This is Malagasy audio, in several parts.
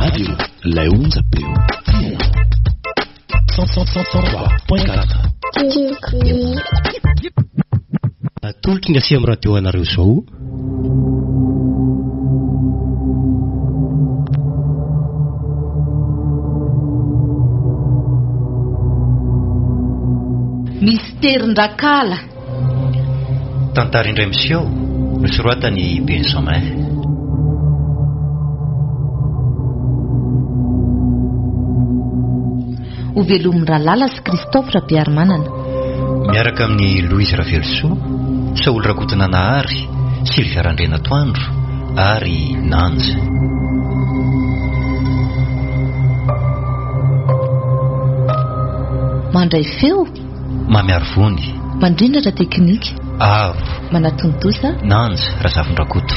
Radio, ilay onjam-peo tianao. 103.4. Atolotry ny Asia Radio anareo izao. Misterin-dRakala. Tantara indray miseho nosoratan'i Benjamin. Hovelomin'i Ralala sy Christophe Rabearimanana. Miaraka amin'i Louise Ravelosoa, Saholy Rakotonanahary, Sylvia Randrianatoandro ary Nanja. Mandray feo. Mamy Arivony. Mandrindra teknika. Aro. Manatontosa. Nanja Razafindrakoto.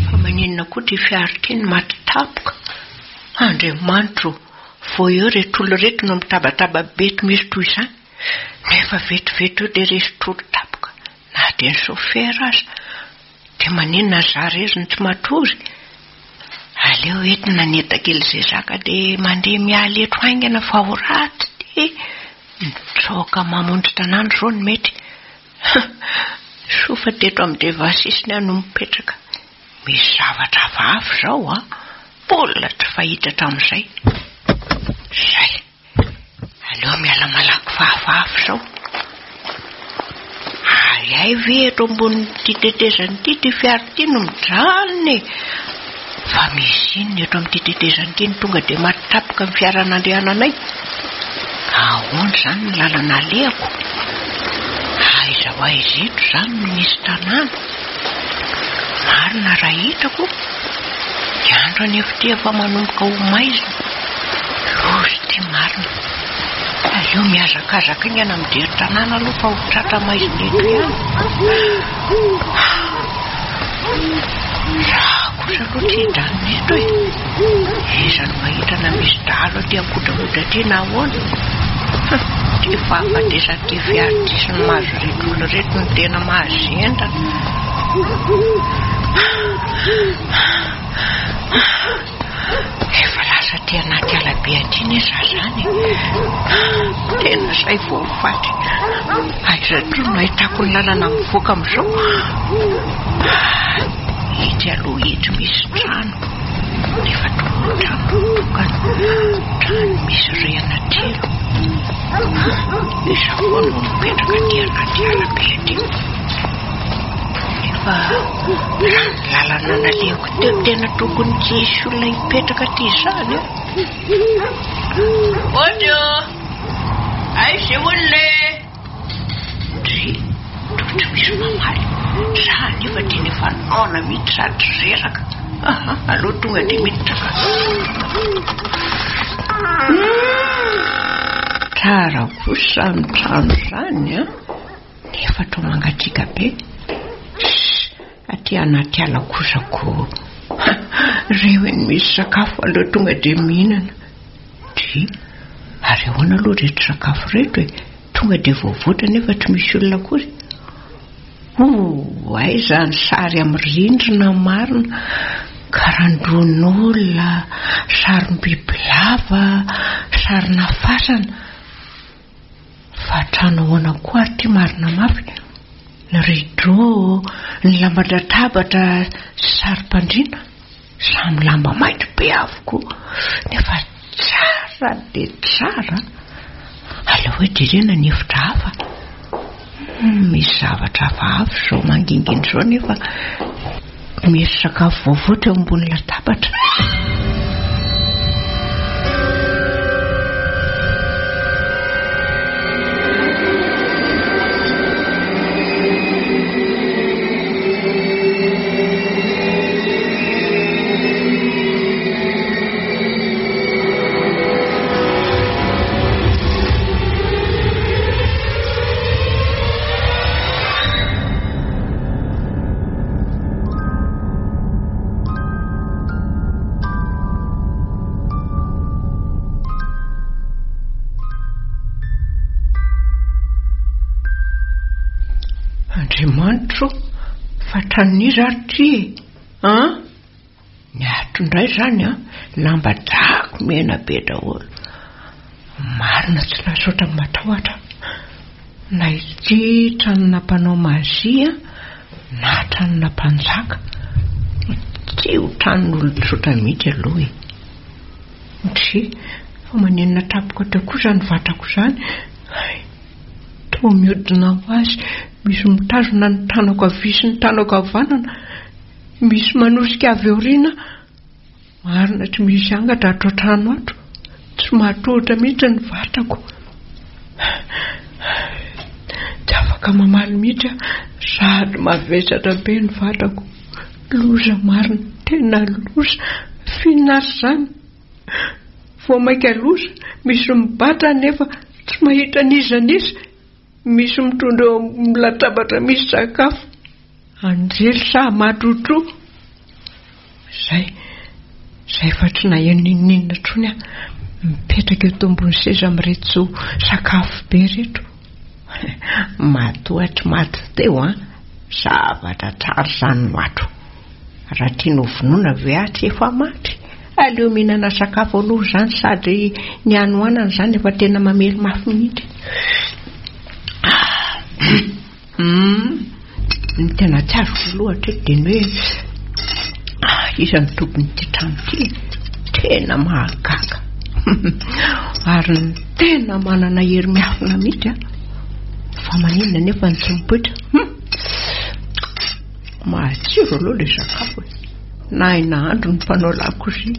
Fa maninona koa ity fiara ity no maty tampoka? Andriamanitro ô! Vao eo ireto olona ireto no mitabataba be eto misy toy izany, nefa vetivety eo dia resy trolo tampoka na dia ny sôfera aza. Dia maninona za irery no tsy matory? Aleo entina ny entan-kely izay zaka dia mandeha miala eto haingana fa ho ratsy ity. Mitsoaka mamonjy tanàna izao no mety. Soa fa teto amin'ny devant sisiny aho no mipetraka. Misy zavatra hafahafa izao an! Mbola tsy fahita hatramin'izay. Izay. Aleo miala malaky fa hafahafa izao. Hay hay ve eto ambonin'ity tetezana ity ity fiara ity no mijanona e! Fa misy inona eto amin'ity tetezana ity no tonga dia maty tampoka ny fiara nandehananay? Ahoana izany ny lalana alehako? Aiza ho aiza eto izany no misy tanàna? Marina raha hitako, ny andro anefa ity efa manomboka ho maizina. Loza ity marina. Aleo mihazakazaka haingana mijery tanàna aloha fa ho tratra maizina eto ihany. Za kosa aloha tsy hijanona eto e. Iza no mahita na misy dahalo aty ankodrahodra aty na ahoana? Ity fahafatesan'ity fiara ity sy ny mahazo ireto olona ireto no tena mahazendana. Efa lasa aty anaty ala be aty anie za zany e. Tena zay vao ho faty. Aiza toa no ahitako ny lalana mivoaka amin'izao? Etsy aloha etsy misy trano. Nefa toa trano tokana. Trano misy rihana telo. Iza koa no mipetraka aty anaty ala be aty? Nefa raha ny lalana nalehako teo tena tokony tsy hisy olona hipetraka aty izany an! Bonjour! Aiza olona e? Ndry, toa tsy misy mamaly. Za anefa tena efa noana mihitsy sady reraka. Aha, aleo tonga dia miditra ka. Tsara kosa ny trano izany an! Nefa toa mangatsiaka be. Ssss, aty anaty ala kosa ko. Reo eny misy sakafo, aleo tonga dia mihinana. Dry, ary ahoana aloha ireto sakafo ireto e? Tonga dia voavoatra nefa tsy misy olona akory. Ouh, aiza ny sary amin'ny rindrina marina? Karandohan'olona, sarim-bibilava, sarina fasana. Fa trano ahoana koa ary ity marina mafy? Ny rideau, ny lamban-databatra sy sarim-pandriana, samy lamba mainty be avokoa, nefa tsara dia tsara an! Aleo hoe jerena ny efitra hafa. Hum, misy zavatra hafahafa izao mangingina izao nefa misy sakafo voavoatra eo ambony latabatra. Fa tranon'iza ary ity e? An? Ny ato indray izany an, lamba drako mena be daholo. Marina tsy lasa ohatran'ny matahotra aho. Na ity tranona mpanao mazia na tranona mpanjaka. Tsy ho tranon'olon-tsotra mihitsy aloha e. Ndry, fa maninona tampoka teo koa izany vatako izany? Hay, toa mihodina ho azy, misy mitazona ny tanako havia sy ny tanako havanana. Misy manosika avy aoriana, marina tsy misy angatra ato an-trano ato, tsy mahatohitra mihitsy ny vatako. Tsy afaka mamaly mihitsy aho, sady mavesatra be ny vatako. Loza marina, tena loza, f'inona ary izany? Vao mainka loza, misy mibata nefa tsy mahita n'iza n'iza. Misy mitondra eo amin'ny latabatra misy sakafo. Anjely sa matrotro? Zay, zay fa tsy naheno n'inon'inona intsony aho. Mipetraka eto ambony seza amin'ireto sakafo be ireto. Matoa tsy maty teo an, zavatra tsara izany no ato. Raha tiana ho vonoina ve aho tsy efa maty? Aleo mihinana sakafo aloha izany sady ny hanoanana izany efa tena mamely mafy mihitsy. Hum, ny tena tsy azoko aloha hatreto dia ny hoe ah, iza no tompon'ity trano ity e? Tena mahagaga. Ary ny tena manana hery miafina mihitsy an. Fa maninona nefa ny tsy mipoitra? Hum. Matsiro aloha ilay sakafo e. Nahay nahandro ny mpanao lakozia.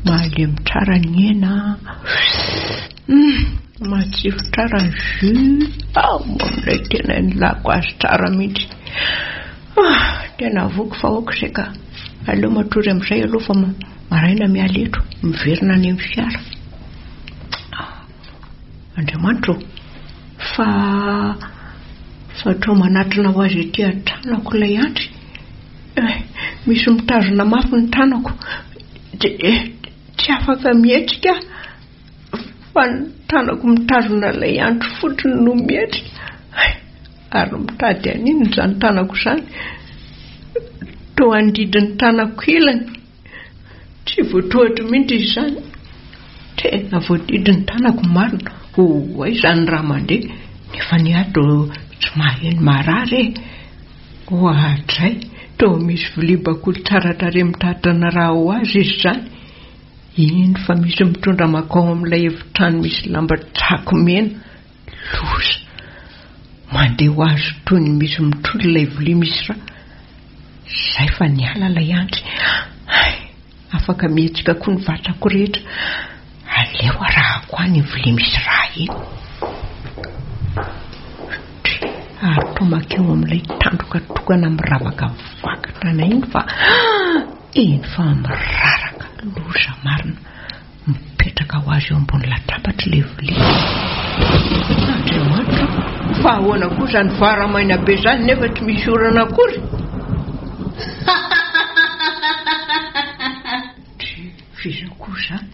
Malemy tsara ny hena. Matsiro tsara ny jus. Ao amin'ilay tena nilako azy tsara mihitsy. Ah, tena voky fa aoka izay ka. Aleo matory amin'izay aloha fa maraina miala eto, miverina any amin'ny fiara. Andriamanitra ô, fa fa toa manatona ho azy ety an-tranako ilay andry. Eh, misy mitazona mafy ny tanako. Dia tsy afaka mihetsika aho, fa ny tanako mitazona ilay andry fotsiny no mihetsika. Hay, ary mitady an'inona izany tanako izany? Toa handidy ny tanako ilany. Tsy voatohatra mihitsy izy izany. Tena voadidy ny tanako marina. Ho aiza ny rà mandeha nefa ny ato tsy maheno marary e. Oadray, toa misy vilia bakoly tsara tarehy mitantana rà ho azy izy izany. Iny fa misy mitondra mankao amin'ilay efitrano misy lamba tsako mena. Loza! Mandeha ho azy toy ny misy mitrotro ilay vilia misy rà. Izay fa niala ilay andry. Hay! Afaka mihetsika koa ny vatako rehetra. Aleo arahako any iny vilia misy rà iny. Dry! Ary toa mankeo amin'ilay tandroka tokana miravaka vakana iny fa iny fa miraraka. Loza marina! Mipetraka ho azy eo ambony latabatra ilay vilia. Andriamanitra o! Fa ahoana koa izany vara maina be izany nefa tsy misy orana akory? Dry, f'iza koa izany?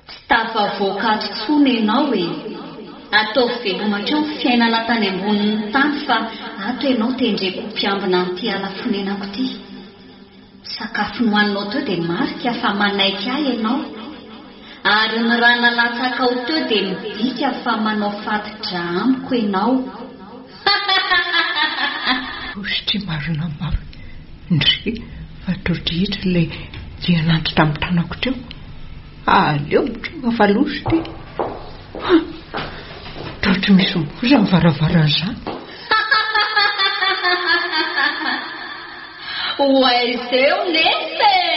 Tsy tafavoaka ato intsony ianao e! Ataovy veloma hatreo ny fiainana tany ambonin'ny tany fa ato ianao tendreko ho mpiambina an'ity ala fonenako ity. Sakafo nohaninao teo dia marika fa manaiky ahy ianao. Ary ny rà nalatsakao teo dia midika fa manao fati-drà amiko ianao. Osy marina mafy ndry fa todihitra ilay dian'antsy tamin'ny tanako teo. Aleo mitronga fa loza ity. Toa tsy misy mipoitra ny varavarana izany. Ho aiza eo nefa e!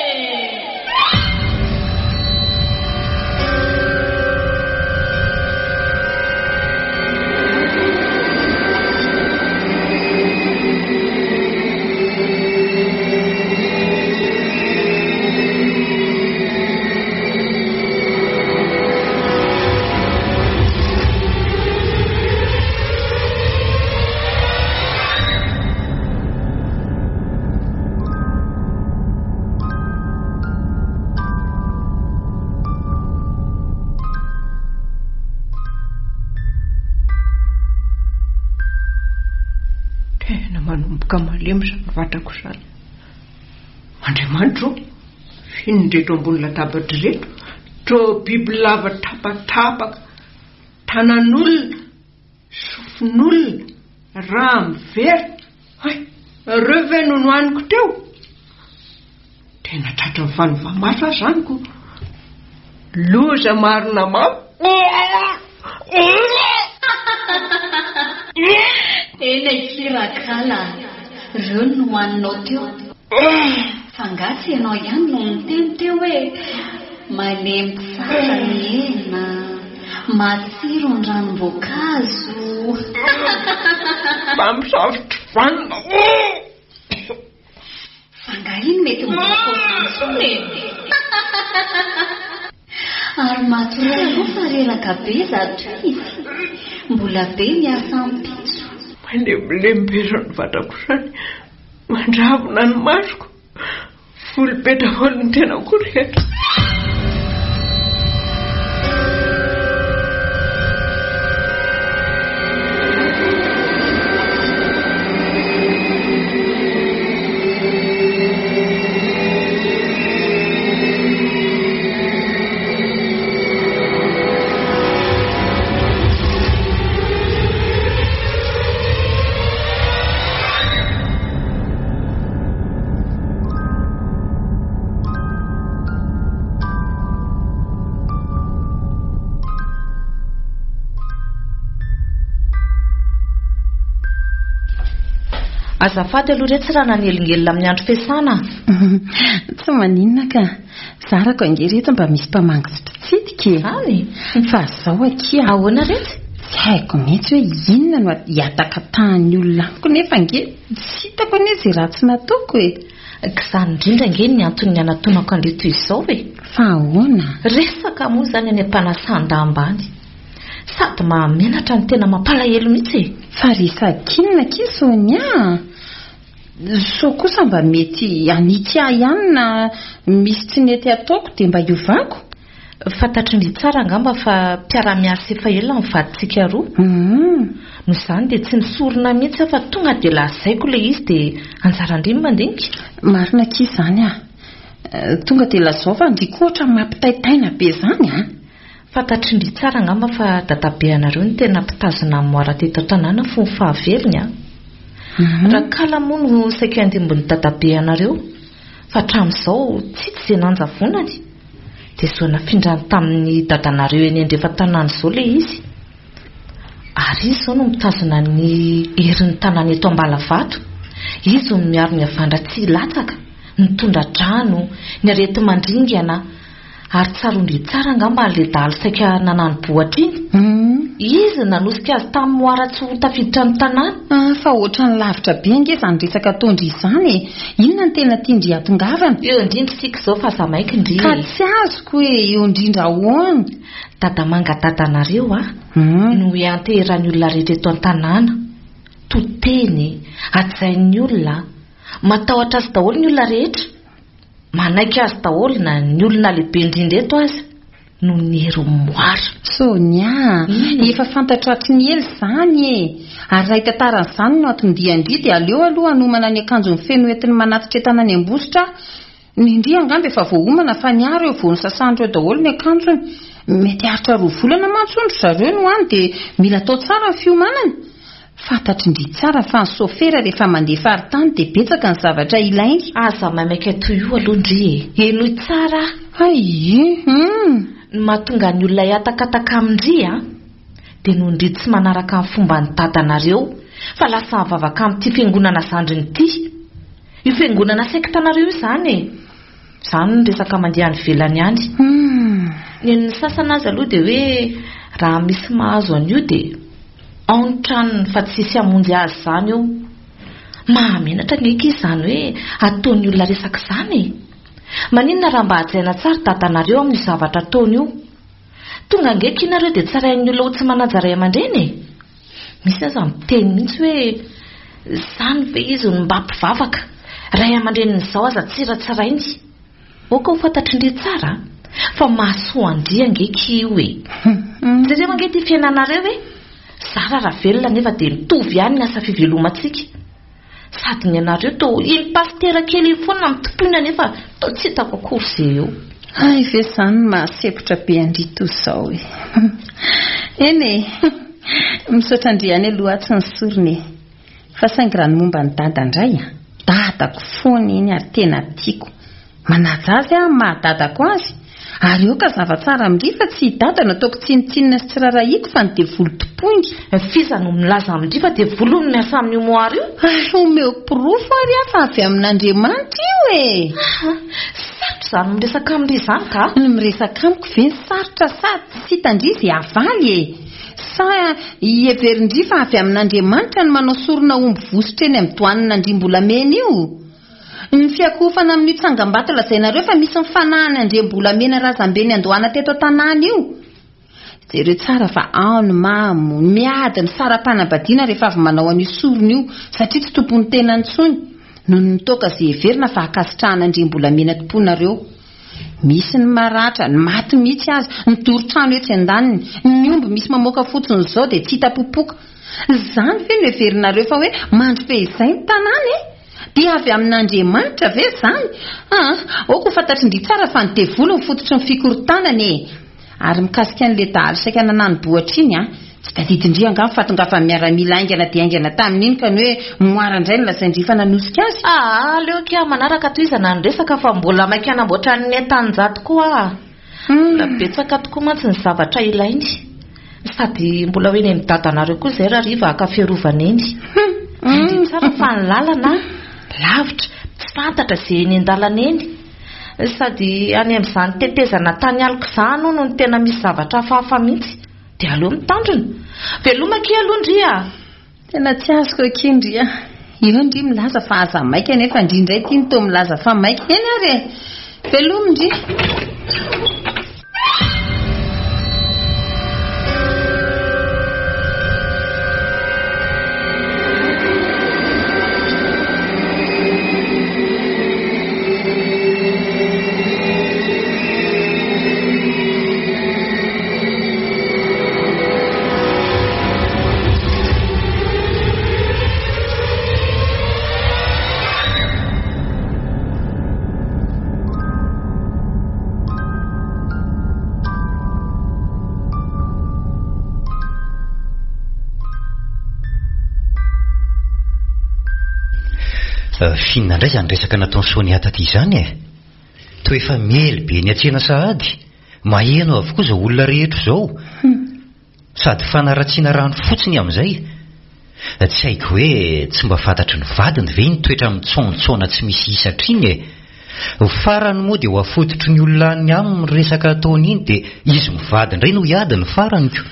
Manomboka malemy izany vatako izany. Andriamanitra ô! F'inona ireto ambony latabatra ireto? Toa bibilava tapatapaka, tanan'olona, sofin'olona, rà miverina. Hay! Ireo ve no nohaniko teo? Tena tratran'ny fanova-maso aho izany ko! Loza marina mafy! Eny akia Rakala a! Ireo no nohaninao teo. Fa angaha tsy ianao ihany no niteny teo hoe malemy tsara ny hena, matsiro ny ranom-boankazo. Mpamosavy vanona. Fa angaha iny mety mivoaka ao intsony e? Ary matoria aloha fa reraka be zato izy. Mbola be ny asa ampitso. Malemilemy be izany vatako izany. Mandravona ny masoko. Voly be daholo ny tenako rehetra. Azafady aloha re tsy raha nanelingelina amin'ny andro fiasana a. Tsy maninona ka. Zarako ange reto mba misy mpamangy sy mpitsidika e. Zany? Fa zao akia. Ahoana retsy? Tsy haiko mihitsy hoe inona no hiatakatahan'ny olona amiko nefa ange tsy hitako anie izay ratsy nataoko e. K'izany indrindra ange ny antony nianatonako an'io toy izao e. Fa ahoana? Resaka moa izany any am-panasan-damba any. Sady mahamenatra no tena mampalahelo mihitsy e. Fa resaka inona akia Sonia a? Sao kosa mba mety hanitsy ahy ihany na misy tsy nety ataoko dia mba hiovako? Fantatry ndry tsara angamba fa mpiara-miasa efa ela ny vadintsika roa. Noho izany dia tsy misorona mihitsy aho fa tonga dia lazaiko ilay izy dia anjaran-dry ny mandinika. Marina akia izany ah. Tonga dia lazao fa ndry koa ohatran'ny mampitaitaina be izany an. Fantatry ndry tsara angamba fa dadabe anareo no tena mpitazona armoire teto an-tanàna fony fahavelony an. Rakala moa no saika andimbin'ny dadabe anareo fa hatramin'izao tsy hita izay nanjavonany. Dia izao nafindrany tamin'ny dadanareo eny andrefan-tanàna izao ilay izy. Ary izy izao no mitazona ny herin'ny tanàna eto Ambalavato. Izy no miaro ny havandra tsy hilatsaka, ny tondra-drano, ny areti-mandringana. Ary tsaroan-dry tsara angamba ilay dahalo saika nanani-bohatra iny. Izy no nanosika azy tamin'ny moara tsy ho tafiditra ny tanàna. Ah, fa ohatran'ny lavitra be ange izany resaka ataon-dry izany e! Inona no tena tian-dry hatongavana? Eo indrindra isika izao fa aza maika ndry Ka e! tsy azoko e! Eo indrindra ahoana? Dadamanga dadanareo a! No ianteheran'ny olona rehetra eto an-tanàna. To teny, hajain'ny olona, matahotra azy daholo ny olona rehetra. Manaiky azy daholo na ny olona lehibe indrindra eto aza noho ny herin'ny moara. Sonia a! Efa fantatro hatry ny ela izany e! Ary raha hitantara an'izany no anton-dian-dry dia aleo aloha hanomana ny akanjony feno entiny manatitra entana any Ambositra aho. Ny ndry angamba efa voaomana fa ny ahy ireo vao nosasan'ireo daholo ny akanjony. Mety haharitra roa volana mantsy hono ry zareo no any dia mila atao tsara ny fiomanana. Fantatry ndry tsara fa ny sôfera rehefa mandeha faritany dia betsaka ny zavatra ilainy. Aza maimaika toy io aloha ndry e! Henoy tsara aho. Hay, hum. Ny mahatonga ny olona hihatakataka amin-dry an, dia noho ndry tsy manaraka ny fomban'ny dadanareo fa lasa mivavaka amin'ity fiangonana zandriny ity. Io fiangonana sektanareo io izany e! Izany ny resaka mandeha any ivelany any. Ny an'ny sasany aza aloha dia hoe raha misy mahazo an'io dia ao ny tranony fa tsy hisy hamonjy azy izany eo. Mahamenatra ange akia izany hoe ataon'ny olona resaka izany e! Maninona raha mba hajaina tsara dadanareo amin'io zavatra ataony io? Tonga ange akia nareo dia tsarain'ny olona ho tsy manaja ray aman-dreny e! Misy aza miteny mihitsy hoe izany ve izy no mba mpivavaka? Ray aman-drenin'izao aza tsiratsirainy. Aoka ho fantatr'ndry tsara fa mahasoa an-dry ange ky io e! Jereo ange ity fiainanareo e! Zara raha velona nefa dia mitovy ihany ny asa fivelomantsika. Sady ny anareo toa iny pasitera kely iny foana no tompoina nefa toa tsy hitako akory ze eo. Hay ve zany no mahasempotra be an-dry toa izao e. Eny e. Misaotra an-dry ihany aloha aho tsy nisorona e. Fa saingy raha ny momba an'i Dada indray an, dadako foana iny ary tena tiako. Manaja azy aho amin'ny maha dadako azy. Ary aoka hazava tsara amin-dry fa tsy i Dada no ataoko tsinontsinona sy tsy rarahiako fa ny devoly tompoiny. F'iza no milaza amin-dry fa devoly hono miasa amin'io moara io? Hay omeo porofo ary aho fa avy amin'Andriamanitra io e! Aa! Sarotra izany miresaka amin-dry izany ka! Ny miresaka amiko ve ny sarotra sa tsy hitan-dry izay havaly e? Sa heverin-dry fa avy amin'Andriamanitra ny manao sorona omby vositra eny amin'ny doanin'Andriambolamena io? Ny fiakohofana amin'io tsangambato lazainareo fa misy ny fanahin'ny Andriambolamena razambeny andohana teto an-tanàna io. Jereo tsara fa ao ny mamo, ny miady, ny saram-panambadiana rehefa avy manao an'io sorona io satria tsy tompon'ny tenany intsony noho ny toaka izay heverina fa ankasitrahan'Andriambolamena tomponareo. Misy ny maratra, ny maty mihitsy aza, ny doro trano etsy andaniny, ny omby misy mamoaka fotsiny izao dia tsy hita popoka. Izany ve no heverinareo fa hoe mandry fehizay ny tanàna e? Dia avy amin'Andriamanitra ve izany? Aa, aoka ho fantatry-ndry tsara fa ny devoly no fototry ny fikorontanana e! Ary mikasika an'ilay dahalo saika nanani-bohitra iny an, tsy tadidin-dry angaha ny fahatongavan'ny miaramila haingana dia haingana tamin'iny ka ny hoe moara indray no lazain-dry fa nanosika azy? Aa, aleo akia manaraka tohizana ny resaka fa mbola maika hanamboatra ny entan-jato koa aho. Mbola betsaka tokoa mantsy ny zavatra ilainy. Sady mbola ho eny amin'ny dadanareo koa izay rahariva haka fiarovana eny. Indrindra tsara fa ny lalana lavitra, tsy fantatra izay eny an-dalana eny. Sady any amin'izany tetezana tany aloka izany hono no tena misy zavatra hafahafa mihitsy. Dia aleo mitandrina. Veloma akia aloha ndry a! Tena tsy azoko akia ndry a! Eo ndry milaza fa aza maika nefa ndry indray ity no toa milaza fa maika. Eny ary e! Velomy ndry! F'inona indray izany resaka nataon'i Sonia taty izany e? Toa efa miely be eny an-tsena sahady. Maheno avokoa izao olona rehetra izao. Sady fanaratsiana rano fotsiny amin'izay. Tsy haiko hoe tsy mba fantatry ny vadiny ve iny toetra mitsaontsaona tsy misy hisatra iny e! Farany moa dia ho afototry ny olona any aminy ny resaka ataony iny dia izy mivady indray no hiady ny farany ko!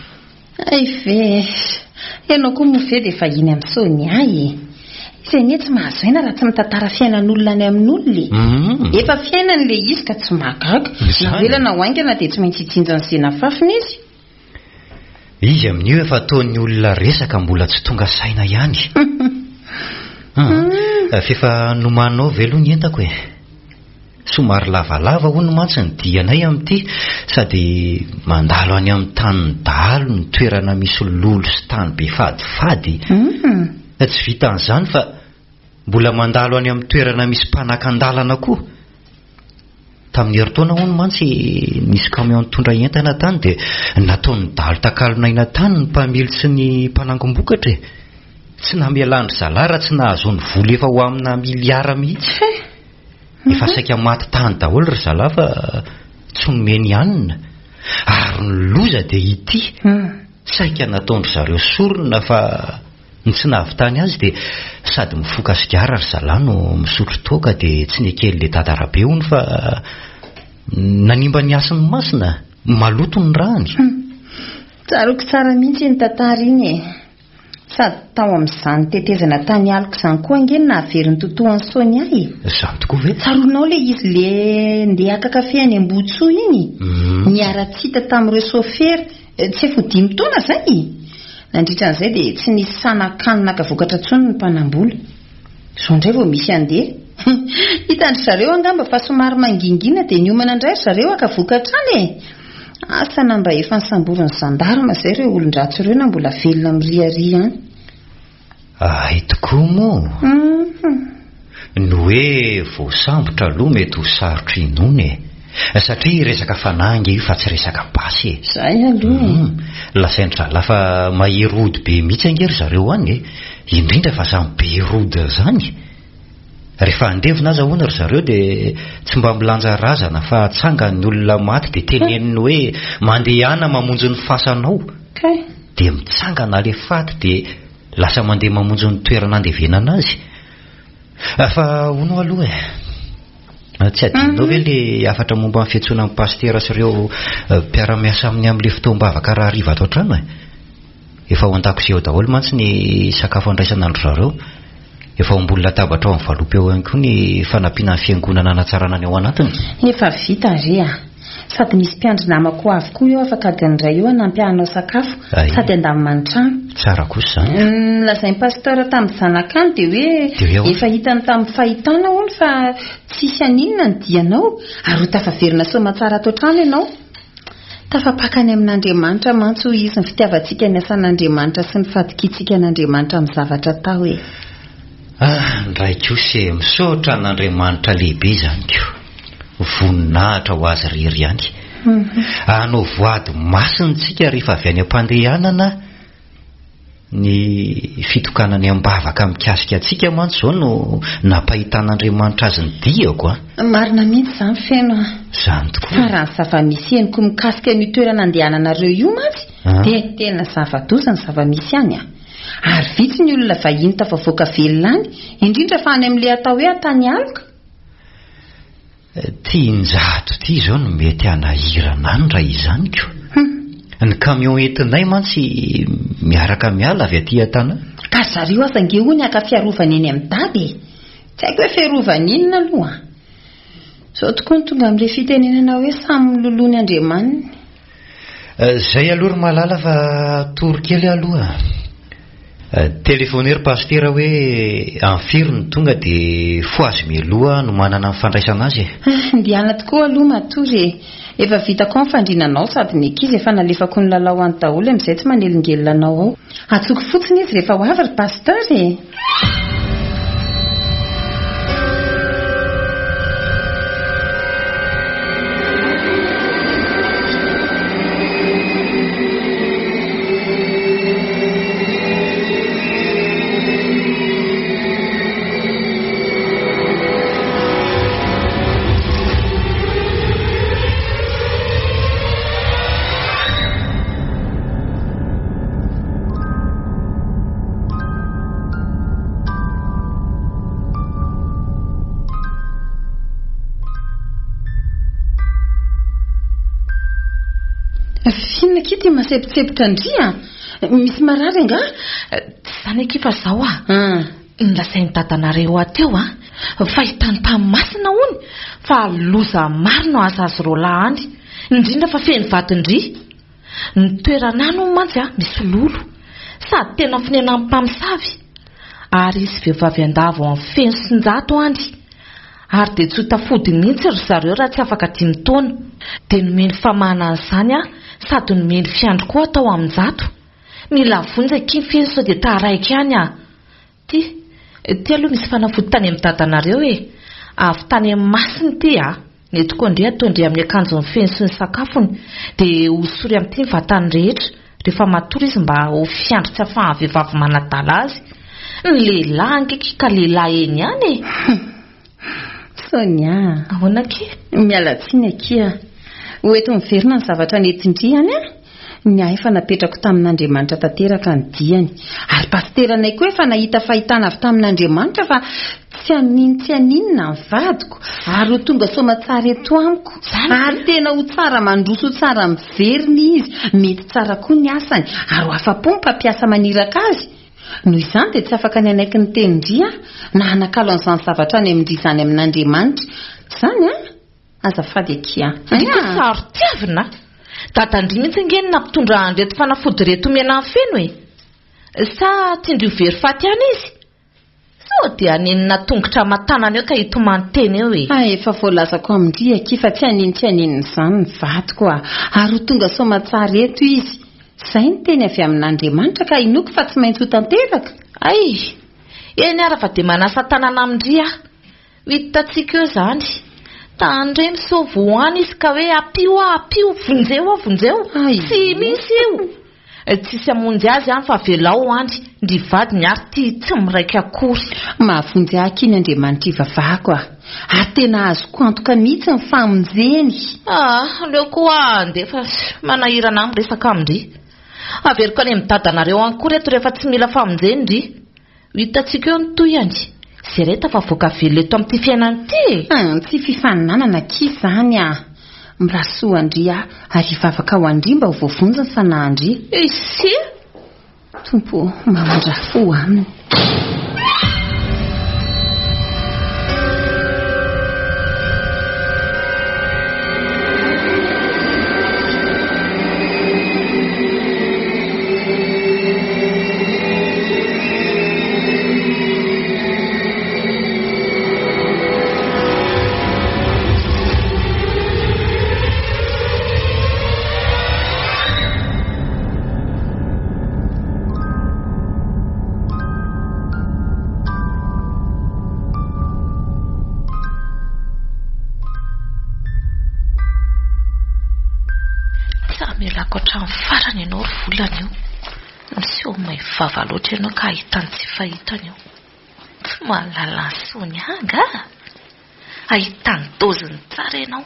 Hay ve e! Ianao koa moa ve dia vahiny amin'i Sonia e! Izy anie tsy mahazo aina raha tsy mitantara fiainan'olona any amin'olona e! Efa fiainany ilay izy ka tsy mahagaga. Na ho ela na ho haingana dia tsy maintsy hijinja an'izay nafafiny izy. Izy amin'io efa ataon'ny olona resaka mbola tsy tonga saina ihany. Hum. F'efa nomaninao ve aloha ny entako e? Somary lavalava hono mantsy ny dianay amin'ity sady mandalo any amin'ny tanin'ny dahalo ny toerana misy lolo sy tany be fadifady. Tsy vitan'izany fa mbola mandalo any amin'ny toerana misy mpanakan-dalana koa. Tamin'ny herintaona hono mantsy nisy camion nitondra entana tany dia nataon'ny dahalo takalon'aina tany ny mpamily sy ny mpanangom-bokatra e. Tsy namelan-dry zalahy raha tsy nahazoany vola efa ho amina miliara mihitsy. Efa saika maty tany daholo ry zalahy fa tsy nomeny hanina. Ary ny loza dia ity, saika nataon-dry zareo sorona fa ny tsy nahavitany azy dia sady mifoka sigara ry zalahy no misotro toaka dia tsy neken'ilay dada Rabe hono fa nanimba ny hasin'ny masina, maloto ny rany. Tsaroako tsara mihitsy iny tantara iny e. Sady tao amin'izany tetezana tany aloka izany koa ange no nahavery ny totoan'i Sonia e! Izany tokoa ve? Tsaroanao ilay izy le ndeha haka kafe any Ambohitsoa iny? Niara-tsy hita tamin'ireo sôfera, tsy efa ho dimy taona izay e! Nandritra an'izay dia tsy nisy sahy nankany naka vokatra intsony ny mpanambola. Izao indray vao misy handeha. Hitan-dry zareo angamba fa somary mangingina dia niomana indray ry zareo haka vokatra any e! Asa na mba efa nosamborin'ny zandarma izay ireo olon-dratsy ireo na mbola velona miriaria any. Hay tokoa moa. Hum. Ny hoe voasambotra aloha mety ho sarotra inoana e. Satria resaka fanahy ange io fa tsy resaka basy e. Izay aloha e. Hum. Lazain-dry zalahy fa mahery ody be mihitsy ange ry zareo any e. Indrindra fa izany be rody izany. Rehefa handevina aza hono ry zareo dia tsy mba milanja razana fa atsangany ny olona maty dia teneniny hoe mandehana mamonjy ny fasanao. Kay. Dia mitsangana ilay faty dia lasa mandeha mamonjy ny toerana andevenana azy. Fa hono aloha e. Tsy adinonao ve ilay hafatra momba ny fiantsoana ny pasitera sy ireo mpiara-miasa aminy amin'ilay fotoam-bavaka rahariva ato an-trano e? Efa ao an-dakozia ao daholo mantsy ny sakafo andraisana an-dry zareo. Efa ao ambony latabatra ao amin'ny valopy ao ihany koa ny fanampiana ny fiangonana hanatsarana ny ao anatiny. Efa vita re a! Sady misy mpiandry namako ho avy koa eo afaka adiny iray eo hanampy ahy hanao sakafo sady handamina ny trano. Tsara kosa izany. Ny nolazain'i Pasteur tamin'ny zanakany dia hoe efa hitany tamin'ny fahitana hono fa tsy hisy haninona ny dianao ary ho tafaverina soamantsara ato an-trano ianao. Tafapaka any amin'Andriamanitra mantsy hoy izy ny fitiavantsika ny asan'Andriamanitra sy ny fahatokiantsika an'Andriamanitra amin'ny zavatra atao e. Ah, ndray kosa e, misaotra an'Andriamanitra lehibe izany ko. Voninahitra ho azy irery ihany. Hanao voady masina isika rehefa avy any am-pandehanana. Ny fitokanany am-bavaka mikasika antsika mantsy izao no nampahitan'Andriamanitra azy ny diako a! Marina mihitsy izany Feno a! Izany tokoa. Fa raha ny zava-misy henoko mikasika an'io toerana andehananareo io mantsy dia tena zava-doza ny zava-misy any a! Ary vitsy ny olona vahiny tafavoaka velona any, indrindra fa any amin'ilay atao hoe Antanialoka. Ty Njato ty izao no mety hanahirana any raha izany ko. Ny camion entinay mantsy miaraka miala avy aty an-tanà. Ka zareo aza ange hono haka fiarovana eny amin'i Dada e! Tsy haiko hoe fiarovana inona aloha an! Izao tokoa no tonga amin'ilay fitenenana hoe samy miloloha ny andriamaniny. Zay aloha ry Malala fa hatory kely aho aloha. Telephone ry Pasitera hoe amin'ny firy no tonga dia fohazy mialoha hanomanana ny fandraisana azy e. Ndehana tokoa aloha matory e. Efa vitako ao ny fandriana anao sady ny ankizy efa nalefako nilalao any daholo amin'izay tsy manelingelina anao ao. Antsoiko fotsiny izy rehefa ho avy ry Pasteur e. F'inona akia ity mahasempotsepitra an-dry a? Misy marary angaha? Tsy izany akia fa izao a! Nolazain'i dadanareo ahy teo a! Fa hitany tany masina hono fa loza maro no hahazo azy roalahy any, indrindra fa feno vadin-dry. Ny toerana any hono mantsy misy lolo, sady tena fonenan'ny mpamosavy. Ary hisy vehivavy handavo an'i Feno sy Njato any. Ary dia tsy ho tafody mihitsy ry zareo raha tsy afaka dimy taona. Dia nomeny famahana an'izany aho sady nomeny fiandry koa tao amin'i Njato. Mila vonjy akia Feno sao dia taraiky any aho. Ty, ty aloha misy fanafody tany amin'ny dadanareo e! Avy tany amin'ny masina ity a! Ny etiko-ndry ataon-dry amin'ny akanjony feno sy ny sakafony, dia hosory amin'ity ny vatany rehetra, rehefa matory izy mba ho fiandry tsy afahan'ny vehivavy manadala azy. Ny lehilahy ange ki ka lehilahy eny ihany e! Sonia a! Ahoana akia? Miala tsiny akia. Ho ento miverina ny zavatra nentin-dry any an! Ny ahy efa napetrako tamin'Andriamanitra tanteraka ny diany. Ary pasiteranay koa efa nahita fahitana avy tamin'Andriamanitra fa tsy hanin tsy haninona ny vadiko ary ho tonga soamatsara eto amiko. Ary tena ho tsara mandroso ho tsara miverina izy. Mety tsara koa ny asany ary ho afa-po ny mpampiasa maniraka azy. Noho izany dia tsy afaka ny hanaiky ny tenin-dry aho na hanakalo an'izany zavatra any amin-dry izany amin'Andriamanitra. Izany an! Azafady akia. Ndry koa saro-tiavina a! Dadan-dry mihitsy ange no nampitondra an'ireto fanafody ireto omena an'i Feno e! Sa tian-dry ho very faty ihany izy? Sao dia hanenina tongotra aman-tanana eo ka hitomany tena eo e! Hay efa voalazako amin-dry akia fa tsy haninontsy haninona izany ny vadiko a! Ary ho tonga soamatsara eto izy. Izay ny teny avy amin'Andriamanitra ka inoako fa tsy maintsy ho tanteraka. Hay! Eny ara fa dia manasa tanana amin-dry aho. Ho hitantsika eo izany. Tandremo sao voany izy ka hoe ampio aho, ampio, vonjeo aho, vonjeo. Tsy misy io. Tsisy hamonjy azy any fa avelao any. Ndry vadiny ary ty tsy miraika akory. Mahavonjy ahy akia ny Andriamanitra ivavahako a! Ary tena azoko antoka mihitsy ny famonjeny. Ah, aleo koa aho handeha fa manahirana ahy miresaka amin-dry. Averiko any amin'ny dadanareo any koa reto rehefa tsy mila famonjeny ndry. Ho hitantsika eo ny tohiny. Izay re tafavoaka velona eto amin'ity fiainana ity e! Hum, tsy fifaninanana akia izany ah! Mirary soa an-dry aho ary hivavaka ho an-dry mba ho voavonjy ny fanahin-dry. Ise! Tompo ô, mamindrà fo aminy. Tsy hamelako hatramin'ny farany ianao ry volana io. Miseho may vava loatra ianao ka ahitany tsy fahitany io. Tsy mahalala an'i Sonia angaha? Ahitany doziny tsara ianao.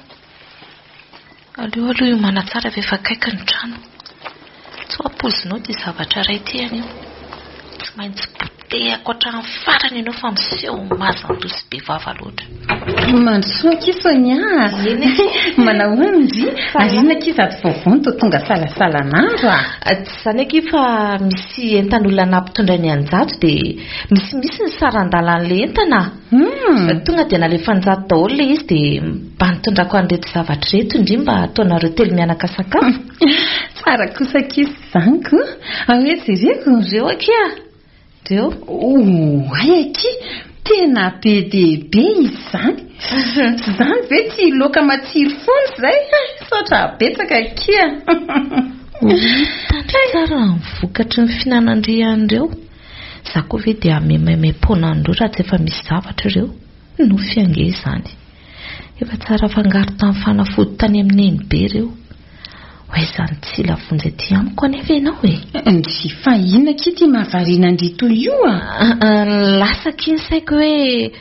Aleo aloha hiomana tsara fa efa akaiky ny trano. Tsy ho ampoizinao ity zavatra iray ity anio. Tsy maintsy potehako hatramin'ny farany ianao fa miseho mazan-doha sy be vava loatra. Mandrosoa akia Sonia a! Manahoana ndry? Ary inona akia izato vaovao no toa tonga salasalan'andro a? Tsy izany akia fa misy entan'olona nampitondrainy an'Jato dia misimisy ny saran-dalan'ilay entana. Tonga dia nalefan'Jato daholo ilay izy dia mba nitondrako an'ireto zavatra ireto ndry mba hataonareo telo mianaka sakafo. Tsara kosa akia izany ko! Ao hoe jereko. Ireo akia! Reo. Oay akia! Tena be dia be izy izany! Izany ve tsy laoka matsiro foana izay? Misaotra betsaka akia! Ho hitandry tsara ny vokatry ny fihinanan-dry an'ireo. Za koa ve dia hanome maimaim-poana an'ireo raha tsy efa misy zavatra ireo? Nofy ange izany. Efa tsara fangaro tamin'ny fanafody tany amin'ny nenibe ireo. Ho aiza ny tsy hila vonjy aty amiko anefa ianao e? Ndry, fa inona akia ity mahavariana an-dry toy io a? Lasa akia ny saiko hoe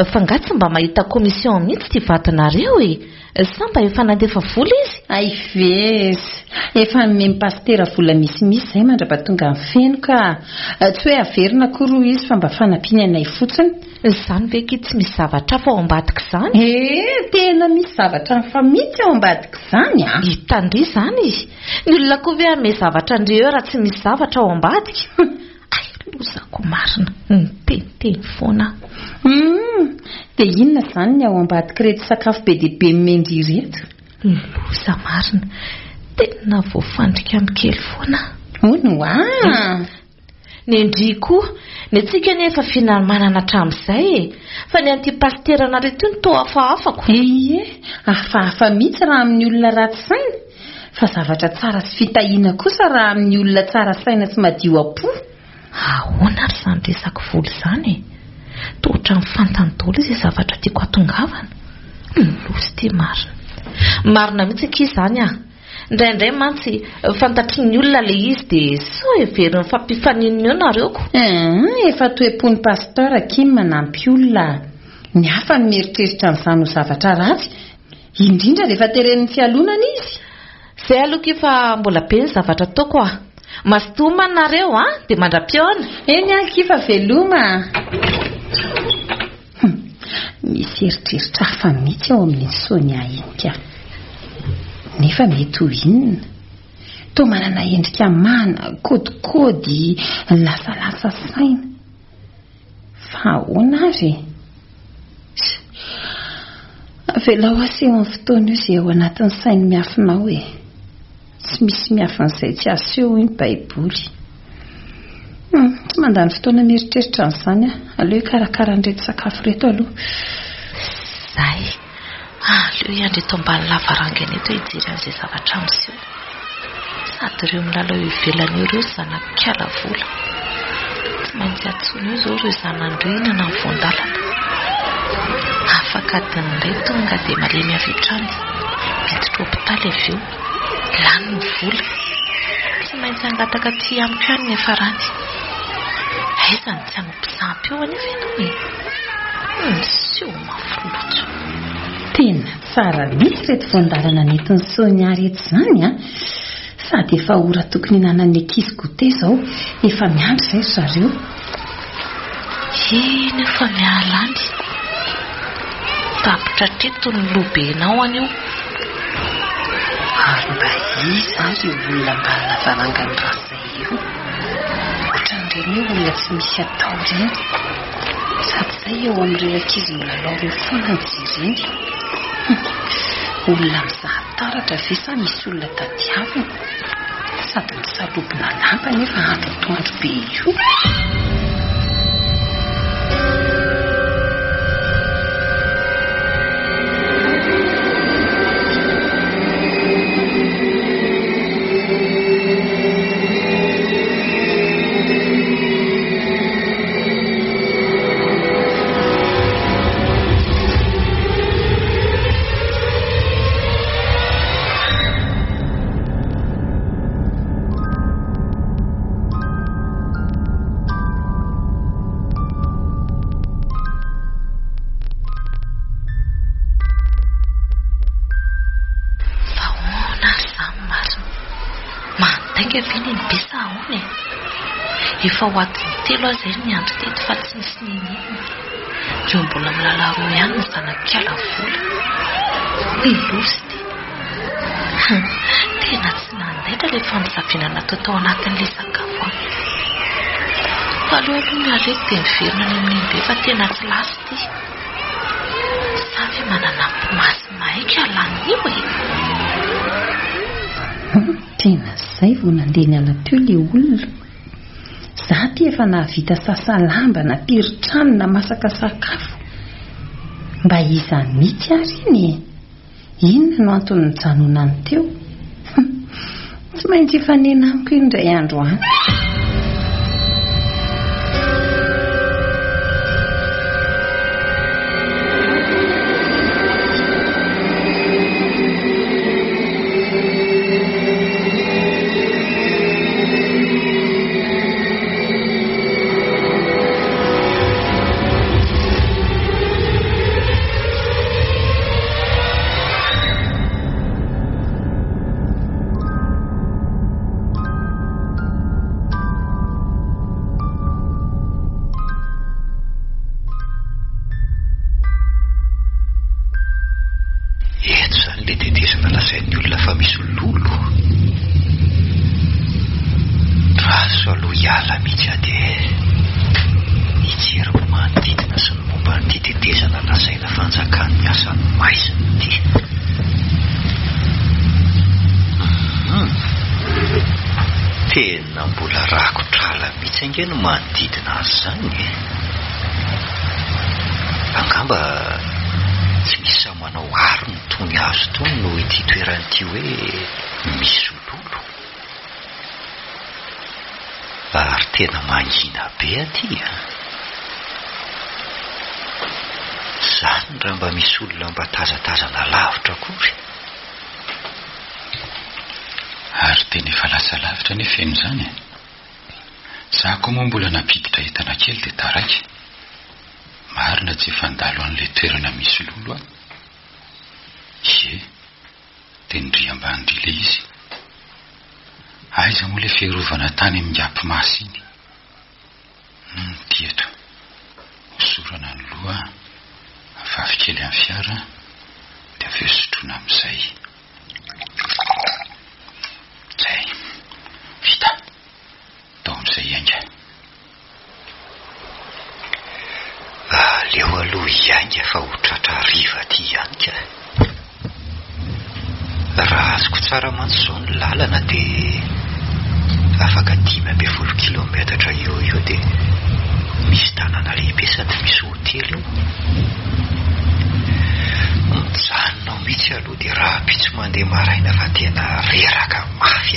fa nga tsy mba mahita commission mihitsy ity vadinareo e? Sa mba efa nandefa vola izy? Hay ve! Efa nomen'i Pasitera vola misimisy izay mandra-pahatonga ny feno ka. Tsy hoe averina akory hoy izy fa mba fanampiany anay fotsiny. Izany ve akia tsy misy zavatra hafa ao ambadik'izany? Ee, tena misy zavatra hafa mihitsy ao ambadik'izany a! Hitan-dry izany e! Ny olona koa ve hanome zavatra an-dry eo raha tsy misy zavatra ao ambadika? Hay lozako marina, niteniteny foana aho. Humm! Dia inona izany ny ao ambadik'ireto sakafo be dia be nomen-dry ireto? Loza marina, tena voafandrika amin'ny kely foana aho. Hono hoa! Ny an-dry koa, ny antsika anie efa finamanana hatramin'izay e! Fa ny an'ity pasiteranareo ity no toa hafahafako. Ie, hafahafa mihitsy raha amin'ny olona ratsy saina, fa zavatra tsara sy fitahiana kosa raha amin'ny olona tsara saina sy madio am-po. Ahoana ary izany resaka vola izany e? Toa ohatran'ny fantany daholo izay zavatra tiako hatongavana. Loza ity marina. Marina mihitsy akia izany ah! Indraindray mantsy fantatry ny olona ilay izy dia sao heveriny fa mpifaninona eo nareo ko. Eeh, efa toe-pon'i Pasteur akia ny manampy olona. Ny hafa no mieritreritra an'izany ho zavatra ratsy, indrindra rehefa teren'ny fialonana izy. Zay aloha akia fa mbola be ny zavatra ataoko ah. Mazotoa homana nareo an, dia mandra-pihaona. Eny akia fa veloma ah. Hum, misy eritreritra hafa mihitsy ao amin'iny Sonia iny ka. Nefa mety ho inona? Toa manana endrika mana, kôdikôdy, lasalasa saina. Fa ahoana ary e? Avelao aseho amin'ny fotoana io izay ao anatin'ny sainy miafina ao e. Tsy misy miafin'izay tsy aseho hoy ny baiboly. Hum, tsy mandany fotoana mieritreritra an'izany aho. Aleo hikarakara an'ireto sakafo ireto aloha. Zay. Aleo hiandry eto ambany lavarangana eto hijery an'izay zavatra miseho. Sady ireo milalao ivelany eo ireo zanak'ikala vola. Tsy maintsy antsoina eo izao ireo zanany ireo hihinana ny voan-dalana. Afaka adiny iray tonga dia malemy avy hatrany. Miditra hopitaly avy eo. Lany ny vola. Tsy maintsy hangataka aty amiko ihany ny niafarany. Aiza no tsy hanompo sampy eo anefa ianao e? Miseho mafy loatra. Tena tsara mihitsy ireto voan-dalana nentin'i Sonia ireto izany an! Sady efa ora tokony hinanan'ny ankizy goûter izao, efa miandry izay ry zareo. Eny io fa miala any. Tapitra hatreto ny lobenao anio. Ary mba iza ary io olona ambany lavarangan'i Razay io? Ohatran'ireny hoe olona tsy misy atao ireny. Sady izay eo amin'ireo ankizy milalao ireo foana no jereny. Hum! Olona mizaha taratra ve sa misy olona tadiaviny? Sady misalobona lamba nefa andro atoandro be io. Fa ahoana ary izany marina? Mandainga ve nenibe sa ahoana e? Efa ho adiny telo aho izay no niandry teto fa tsy nisy n'inon'inona. Ireo mbola milalao roa ihany ny zanak'ikala vola. Loza ity. Hum, tena tsy nandaitra ilay famosaviana natao tao anatin'ilay sakafo an. Fa aleo aloha miala eto dia miverina any amin'i Nenibe fa tena tsy lasa ity. Sa ve manana mpimasy mahay ka lany io e? Hum, tena zay vao nandeha niala teo le olona. Za ty efa nahavita sasa lamba, napiry trano, namasaka sakafo. Mba iza mitsy ary iny e? Inona no antony nijanonany teo? Hum, tsy maintsy hifanena amiko iny indray andro any. Eto izany ilay tetezana lazain'ny olona fa misy lolo. Raso aloha hiala mihitsy aho dia hijery ny manodidina sy ny momba an'ity tetezana lazaina fanjakan'ny asan'ny maizina ity. Hum. Tena mbola rakotr'ala mihitsy ange ny manodidina azy izany e. Angamba tsy misy sahy manao arina itony hazo itony noho ity toerana ity hoe misy lolo. Ary tena mangina be aty an! Izany raha mba misy olona mba tazatazana lavitra akory. Ary tena efa lasa lavitra anie feno izany e! Za koa moa mbola nampiditra entana kely dia taraiky. Marina tsy efa nandalo an'ilay toerana misy lolo aho. Ie, dia ndry ambany ndry ilay izy. Aiza moa ilay fiarovana tany amin'ny Apimasy iny? Hum, ity eto. Hosorana ny loha, afafy kely amin'ny fiara, dia avy eo sotroina amin'izay. Zay. Vita. Tao amin'izay hiainga. Aleo aloha hiainga fa ho tratra hariva aty ihany ka. Raha azoko tsara mantsy izao ny lalana dia afaka 15 kilaometatra eo ho eo dia misy tanàna lehibe sady misy hotely eo. Mijanona ao mihitsy aloha dia rahampitso mandeha maraina fa tena reraka mafy aho.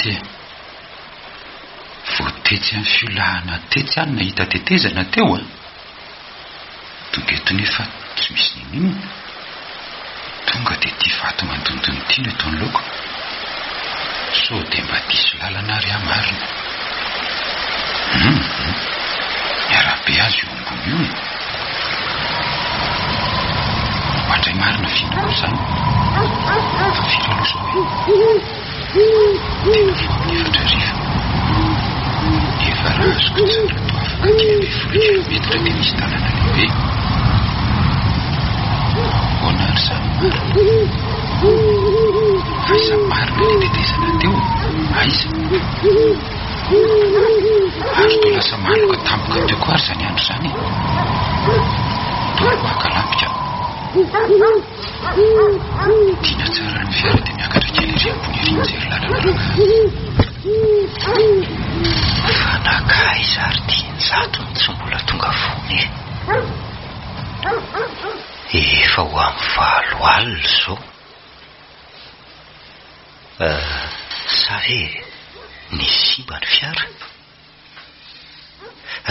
ity e. Vao tetsy amin'ny fiolahana tetsy aho no nahita tetezana teo a! Tonga eto nefa tsy misy n'inon'inona. Tonga dia ity vato mandondona ity no eto anoloako. Sao dia mba diso lalana ary aho marina. Hum, ny arabe aza io ambony io e. Oadray marina f'inona koa izany? Fa firy aloha izao e? Tena vao amin'ny 40. Efa raha azoko tsara toa afaka 15 kilometatra dia misy tanàna lehibe. Ahoana ary izany marina? Aiza marina ilay tetezana teo? Aiza? Ary toa lasa maloka tampoka teo koa ary izany andro izany e. Toa aloha haka lampika. Tiana tsara ny fiara dia miakatra kely ery ambony ery mijery lalana rangahy. Fa nankaiza ary ity Njato no tsy mbola tonga fony e? Efa ho amin'ny 8 alina izao. Sa ve nisy simba ny fiara?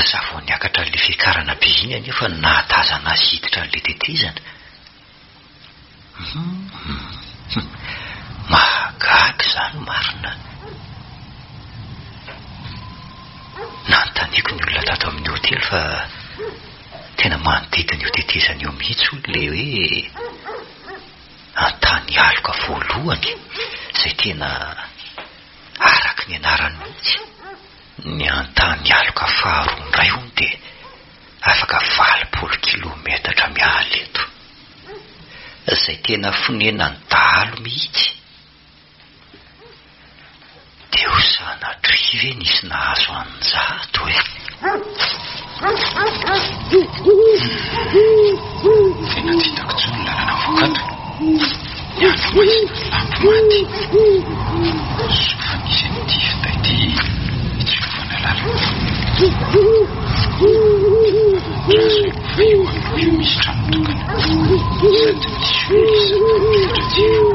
Za vao niakatra an'ilay fiakarana be iny anefa no nahatazana azy hiditra an'ilay tetezana. Hum, mahagaga izany marina. Nanontaniako ny olona tato amin'ny hotely fa tena manodidina io tetezana io mihitsy hono ilay hoe Antany aloka voalohany izay tena araka ny anarany mihitsy. Ny Antany aloka faharoa indray hono dia afaka 80 kilometatra miala eto. Izay tena fonenan'ny dahalo mihitsy. Dia ho sanatria ve nisy nahazo an'Njato e? Tena tsy hitako intsony ny lalana mivoaka ato. Ny andro maizina, ny lampy maty. Soa fa nisy an'ity finday ity hitsilovana lalana. Andraso aloha fa io aloha io misy trano mitokana. Sady misy olona isan-tampitra jiro.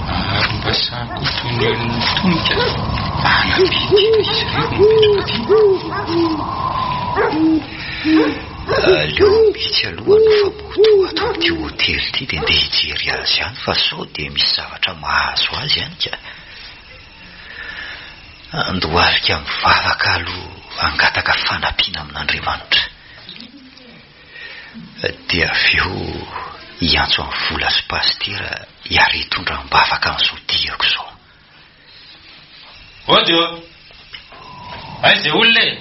Ary mba sahy koa toy ny olon'ny tonika ala be ity fa izy irery no mipetraka aty. Aleo mihitsy aloha no fa moto ato amin'ity hotely ity dia ndeha hijery azy any fa sao dia misy zavatra mahazo azy any ka. Andohalika mivavaka aloha hangataka fanampiana amin'Andriamanitra. Dia avy eo hiantso an'i Vola sy Pasitera hiara-hitondra am-bavaka an'izao diako izao. Ody ô! Aiza e olona e?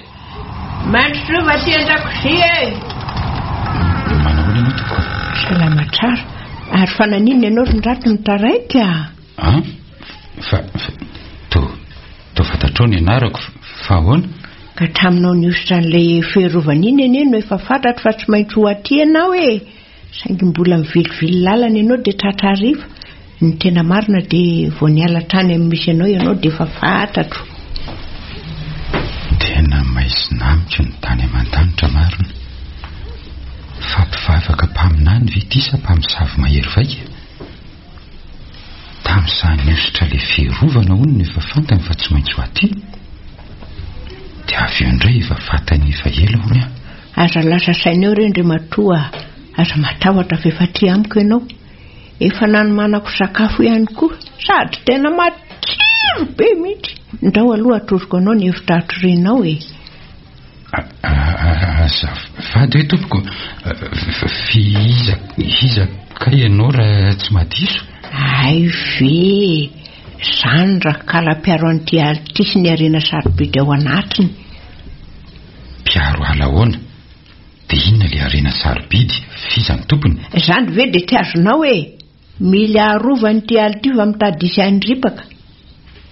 Mandrosoa aty an-dakozia e! Manahoana ianao tompoko? Salama tsara. Ary fa naninona ianao ry Ndrato no taraiky a? An? Fa, fa, toa, toa fantatrao ny anarako, fa ahoana? Ka hatraminao nihosotra an'ilay fiarovana iny anie no efa fantatro fa tsy maintsy ho aty ianao e! Saingy mbola mivilivily lalana ianao dia tratra hariva. Ny tena marina dia vao niala hatrany amin'ny misy anao ianao dia efa fantatro. Tena maizina amiko ny tany aman-danitra marina. Fa mpivavaka mpaminany ve ity sa mpamosavy mahery vaika? Tamin'izaho nihosotra ilay fiarovana hono no efa fantany fa tsy maintsy ho aty. Dia avy eo indray efa fantany efa ela hono aho. Aza lasa saina eo re Andriamatoa a! Aza matahotra fa efa aty amiko ianao. Efa nanomanako sakafo ihany koa, sady tena matsiro be mihitsy. Ndao aloha atoroko anao ny efitra hatorianao e! Azafady hoe tompoko, f'iza iza kay ianao raha tsy mahadiso? Hay ve! Izany rakala mpiaro an'ity ala ity sy ny harena sarobidy ao anatiny. Mpiaro ala ahoana? Dia inona ilay harena sarobidy? F'iza no tompony? Izany ve dia tsy azonao e! Mila arovana ity ala ity fa mitady hisy handripaka.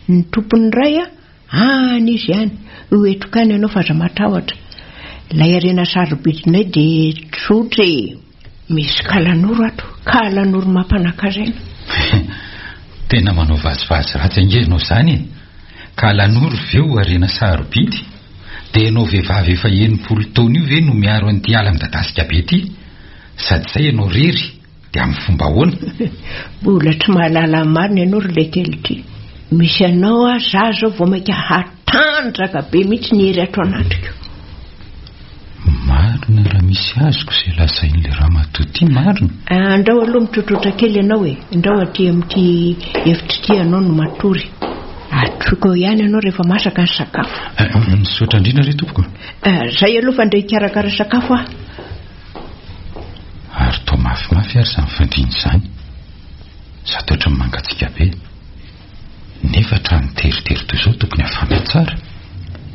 Ny tompony indray an, any izy any. Ho entiko any ianao fa aza matahotra. Ilay harena sarobidinay dia tsotra e. Misy kalanoro ato, kalanoro mampanakarena. Tena manao vazivazy ratsy ange ianao izany e! Kalanoro ve ho harena sarobidy? Dia ianao vehivavy efa 60 taona io ve no miaro an'ity ala midadasika be ity? Sady izay ianao irery? Dia amin'ny fomba ahoana? Mbola tsy mahalala ny marina ianao ry lekely ity. Misy anao aho za zao vao mainka hatanjaka be mihitsy ny hery ato anatiko. Marina raha misy azoko izay lazain'ilay ramatoa ity marina. Andrao aloha mitrotrotra kely ianao e. Andrao aty amin'ity efitra ity ianao no matory. Atroiko eo ihany ianao rehefa masaka ny sakafo. Misaotra indrindra re tompoko. Zay aloha fa andeha hikarakara sakafo aho. Ary toa mafimafy ary izany fandriana izany. Sady ohatran'ny mangatsiaka be. Nefa trano teritery toy izao tokony hafana tsara.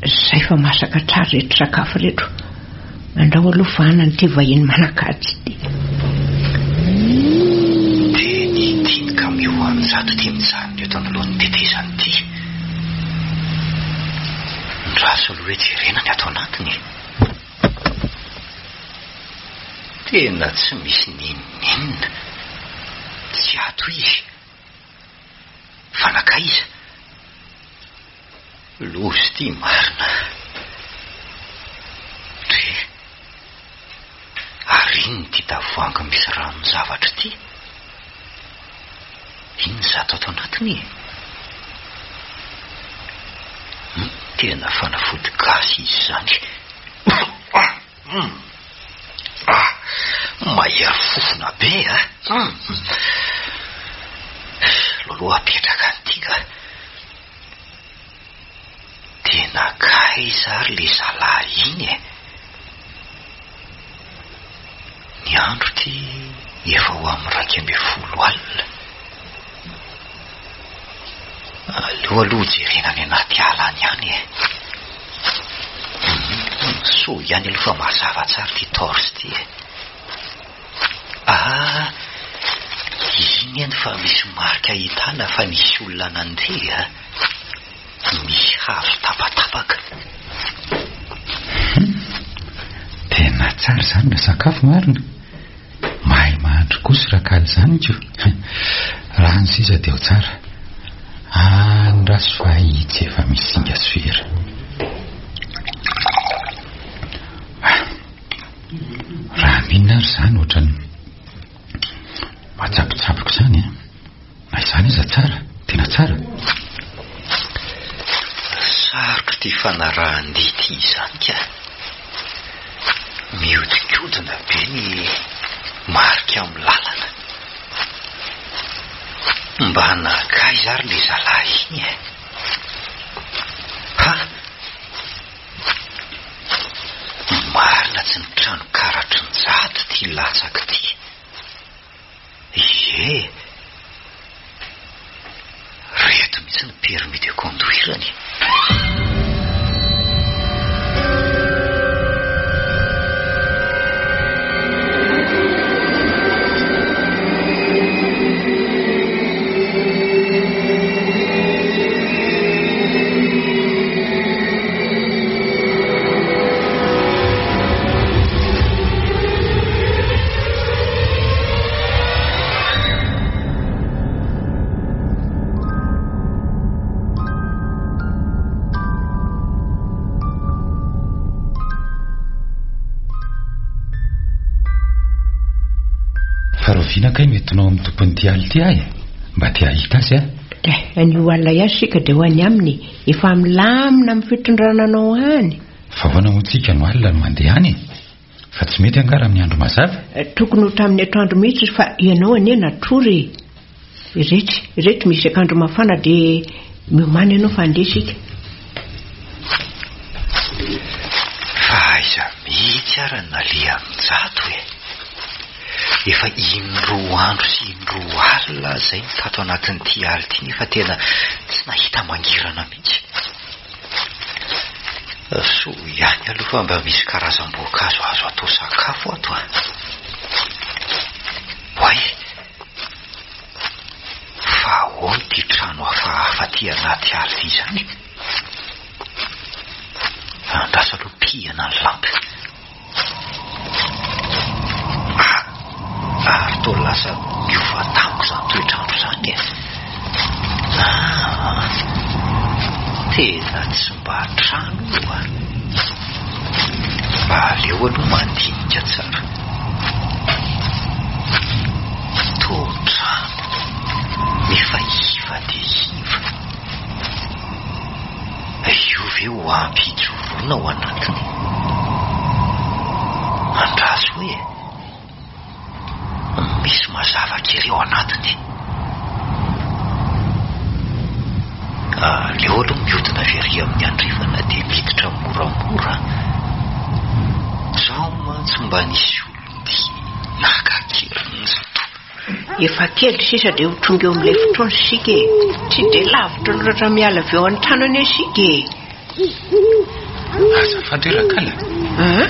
Zay fa masaka tsara ireto sakafo ireto. Andrao aloha vahana an'ity vahiny manan-kaja ity. Dia ny ity ny kamio anjato ity mijanona eto anoloan'ny tetezana ity. Ndraso aloha hoe jerena ny ato anatiny e. Tena tsy misy n'inon'inona. Tsy ato izy. Fa nankaiza? Loza ity marina. Dre. Ary inona ity tavoahangy misy ranon-javatra ity? Inona izato ato anatiny e? Hum, tena fanafody gasy izy izany. Hum. Ah, mahery fofona be a. Hum. Loloha apetraka an'ity ka. Tena kaiza ary le zalahy iny e? Ny andro ity efa ho amin'ny 11 alina. Aleo aloha jerena any anaty ala any ihany e. Soa ihany aloha fa mazava tsara ity torche ity e. Ah, iny eny fa misy marika ahitana fa nisy olona nandeha. Misy hazo tapatapaka. Hum, tena tsara izany ilay sakafo marina. Mahay mahandro kosa Rakaly izany ko. Raha ny sisa dia ho tsara. Andraso fa itsy efa misy singa sy vera. Ah, raha mino ary izany ohatran'ny matsapotsapoka izany e. Na izany aza tsara, tena tsara. Sarotra ity fanarahan-dia ity izany ka. Mihodinkodina be ny marika amin'ny lalana. Mba nankaiza ary ilay zalahy iny e? Ha! Marina tsy ny trano karatry ny Njado ity latsaka ity. Ie! Reto mihitsy ny permis de conduire-ny. Fa rahoviana kay no entinao amin'ny tompon'ity alina ity aho e? Mba te hahita azy aho. Eh, anio alina ihany isika dia ho any aminy e. Efa milamina amin'ny fitondrana anao any. Fa ahoana moa tsika no alina no mandeha any e? Fa tsy mety angaha raha amin'ny andro mazava? Tokony ho tamin'ny atoandro mihitsy fa ianao anie natory e! Iretsy, ireto misy akanjo mafana dia miomàna ianao fa handeha isika. Fa aiza mihitsy ara ny nalehan'i Njato e? Efa indroa andro sy indroa alina aho izay no tato anatin'ity ala ity nefa tena tsy nahita mangirana mihitsy. Soa ihany aloha fa mba misy karazam-boankazo azo atao sakafo ato a. Oay! Fa ahoana ity trano hafahafa aty anaty ala ity izany? Andraso aloha pihana ny lampy. Ary toa lasa miova tampoka izany toetr'andro izany e. Ah, tena tsy mba trano io a. Aleo aloha mandinika tsara. Toa trano nefa iva dia iva. Misy mazava kely ao anatiny. Aleo aloha mihodina avy ary amin'ny andrefana dia miditra moramora. Izao mantsy mba nisy olon-dia naka an-keriny zato. Efa kely sisa dia ho tonga eo amin'ilay fotoana isika e. Tsy dia lavitra loatra miala avy eo an-trano anie isika e. Azafady hoe Rakala a!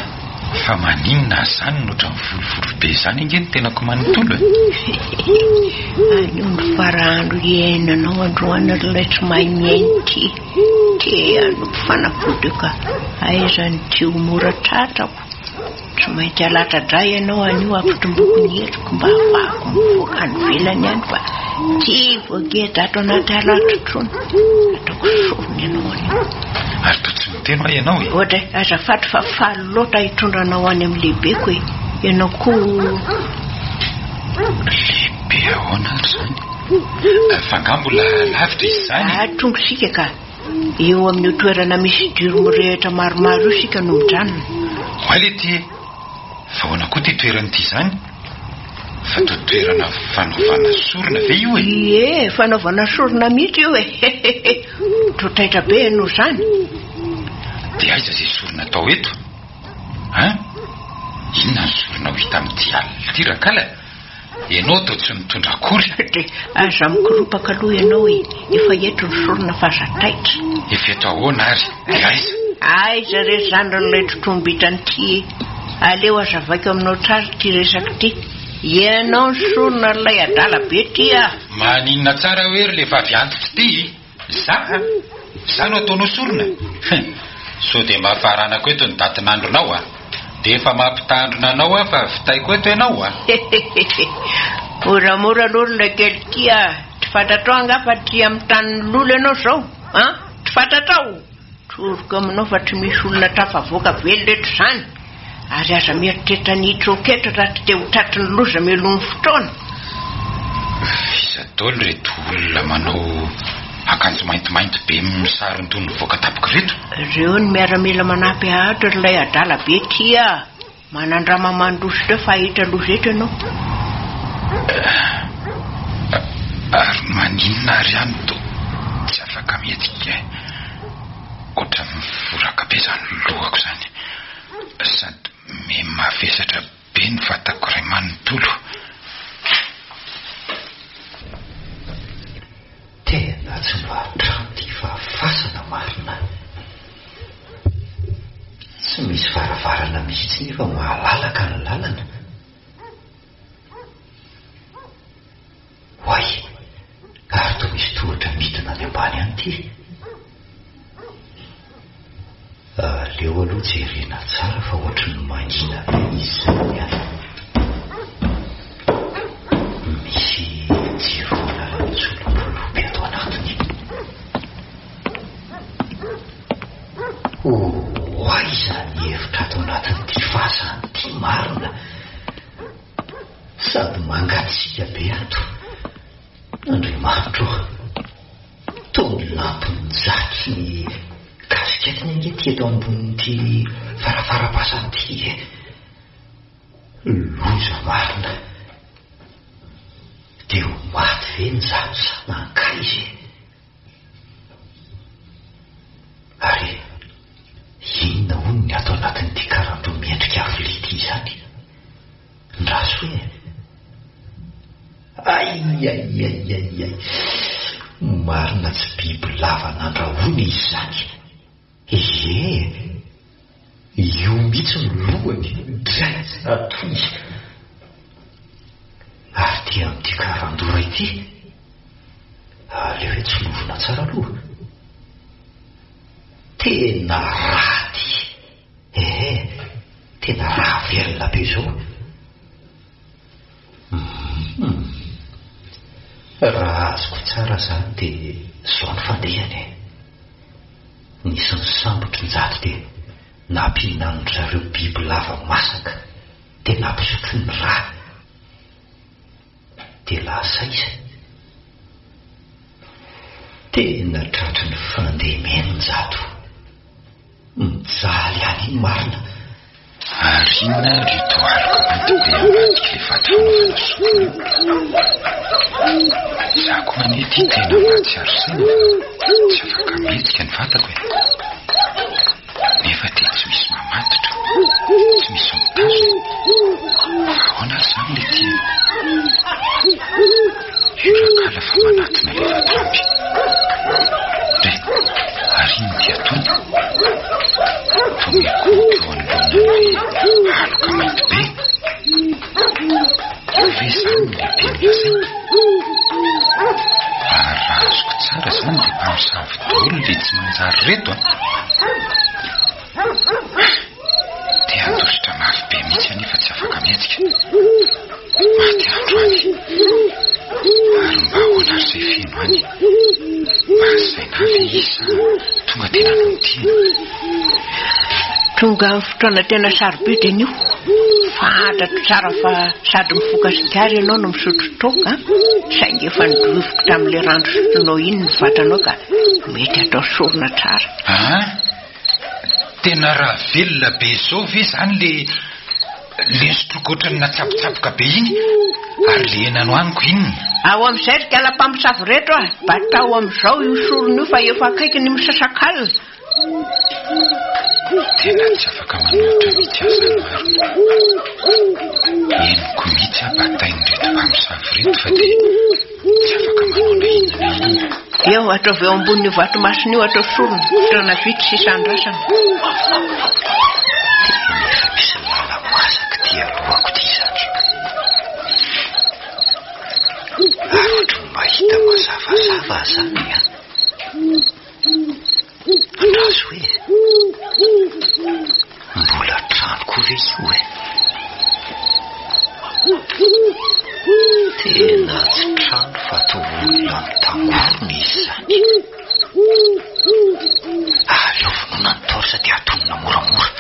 Fa maninona azy izany no ohatran'ny volovolo be izany ange ny tenako manontolo e? Anio ny fara andro iainanao androany ry ilay tsy mahay mihaino ity. Te hanompo fanafody io ka aiza ny tsy ho mora tratrako. Tsy maintsy halatsa-drà ianao anio hampitomboko ny heriko mba hahafahako mivoaka any ivelany any fa tsy voageja ato anaty ala ato intsony. Ataoko sorona ianao anio. Ary toa tsy miteny hoa ianao e? Oadray, azafady fa faly loatra hitondra anao any amin'ny lehibeko e. Ianao koa. Lehibe ahoana ary izany? Fa angaha mbola lavitra izy izany e? Ah, tonga isika ka. Eo amin'io toerana misy jiro mirehitra maromaro io isika no mijanona. Oay le ty e! Fa ahoana koa ity toerana ity izany? Fa toa toerana fanaovana sorona ve io e? Ie, fanaovana sorona mihitsy io e! Toa taitra be ianao izany. Dia aiza izay sorona atao eto? An? Inona ny sorona ho hita amin'ity alina ity rakala? Ianao toa tsy mitondra akory. Dia aza mikoropaka aloha ianao e! Efa eto ny sorona fa aza taitra. Efa eto ahoana ary? Dia aiza? Aiza re zandrin'ilay totombitany ity e! Aleo azavaiko aminao tsara ity resaka ity. Ianao ny sorona ry ilay adala be ity ah! Maninona tsara hoe ry le vavy antitra ity? Za a! Za no ataonao sorona? Hum! Sao dia mba faranako eto ny datin'andronao a! Dia efa mampitandrina anao aho fa vitaiko eto ianao a! Hehehehe! Moramora aloha ry ilay ity a! Tsy fantatrao angaha fa aty amin'ny tanin'ny lolo ianao izao an? Tsy fantatrao? Tsoriko aminao fa tsy misy olona tafavoaka velona eto izany! Ary aza mieritreritra ny hitsoaka eto raha tsy te ho tratry ny loza mialoha ny fotoana. F'iza daholo ireto olona manao akanjo maintimainty be misaron-doha nivoaka tampoka ireto? Ireo ny miaramila manampy ahy ato ry ilay adala be ty a! Manandrama mandositra eo fa hahita loza eto ianao. Ary maninona ary aho no toa tsy afaka mihetsika e? Ohatran'ny mivoraka be izany lohako izany. Sady miha-mavesatra be ny vatako iray manontolo. Tena tsy mba trano ity fa fasana marina. Tsy misy varavarana mihitsy nefa mahalalaka ny lalana. Oay! Ary toa misy tohatra midina any ambany any ity. Aleo aloha jerena tsara fa ohatry ny mangina be izy izany an. Misy jiro manala mitsolopolopy ato anatiny. Oay izany hevitra ato anatin'ity fasana ity marina. Sady mangatsiaka be ato. Andriamanitra ô! Toa ny lampin'ny jaky sy ny kasiketiny ange ity eto ambonin'ity farafara-pasana ity e! Loza marina! Dia ho maty ve ny zato sa nankaiza e? Ary inona hono ny ato anatin'ity karandoha miendrika vilia ity izany? Ndraso e! Aiaiaiaiai! Marina tsy biby lava nandrahoina izy izany. Ie! Io mihitsy no lohany, dray atoy. Ary ity amin'ity karandoha ity? Aleo hoe tsilovina tsara aloha. Tena raha ity! Ehe, tena raha velona be izao. Hum. Raha azoko tsara izany dia izao ny fandehany e. Nisy nisambotry Njato dia nampihinanin-dry zareo biby lava masaka dia nampisotroiny ny rà. Dia lasa izy. Tena tratry ny fandemeny Njato. Mijaly any iny marina. Ary inona ary ito aloka mainty be ambadika ambadika ilay vato fanaovana sorona io. Izaho koa anie ity tena mahatsiaro saina fa tsy afaka mihetsika ny vatako e. Nefa dia tsy misy mamatotra, tsy misy mitazona. Fa ahoana ary izany ilay ty e? Io rakala fa manatona ilay vatolampy. Ndry, ary iny dia ataony? Toa mikohoka eo anoloanan'ilay aloka mainty be. Io ve izany no lehibe nolazainy? Ary raha azoko tsara izany dia mpamosavy daholo ilay tsy manjary ireto an! Te handositra mafy be mihitsy anefa tsy afaka mihetsika. Maty andro any. Ary mba ahoana ary izay feno any? Mba saina ve izy sa tonga dia nanao ny tiany? Tonga amin'ny fotoana tena sarobidy anio. Fantatro tsara fa sady mifoka sigara ianao no misotro toaka, saingy efa nodroviko tamin'ilay rano sotronao iny ny vatanao ka mety atao sorona tsara. An? Tena raha velona be izao ve izany le le nisotroako ohatran'ny natsabotsaboka be iny? Ary le hena nohaniko inona? Ao amin'izay ry kala mpamosavy reto a! Batao amin'izao io sorona io fa efa akaiky ny misasakalina. Tena tsy afaka manohitra mihitsy aho izany marina. Henoko mihitsy aho batain'ireto mpamosavy ireto fa dia Tsy afaka manao na inona na inona. Eo, ataovy eo ambonin'io vato masina io atao sorona, fotoana vitsy sisa andrasana. Tena efa misy lala-masaka ity alohako ity izany. Ary ohatran'ny mahita mazavazava aho izany an. Andraso e! Mbola trano koa ve io e? Tena tsy trano fa toa olona mitangorona izy izany. Aleo vonoina ny torche dia atonina moramora.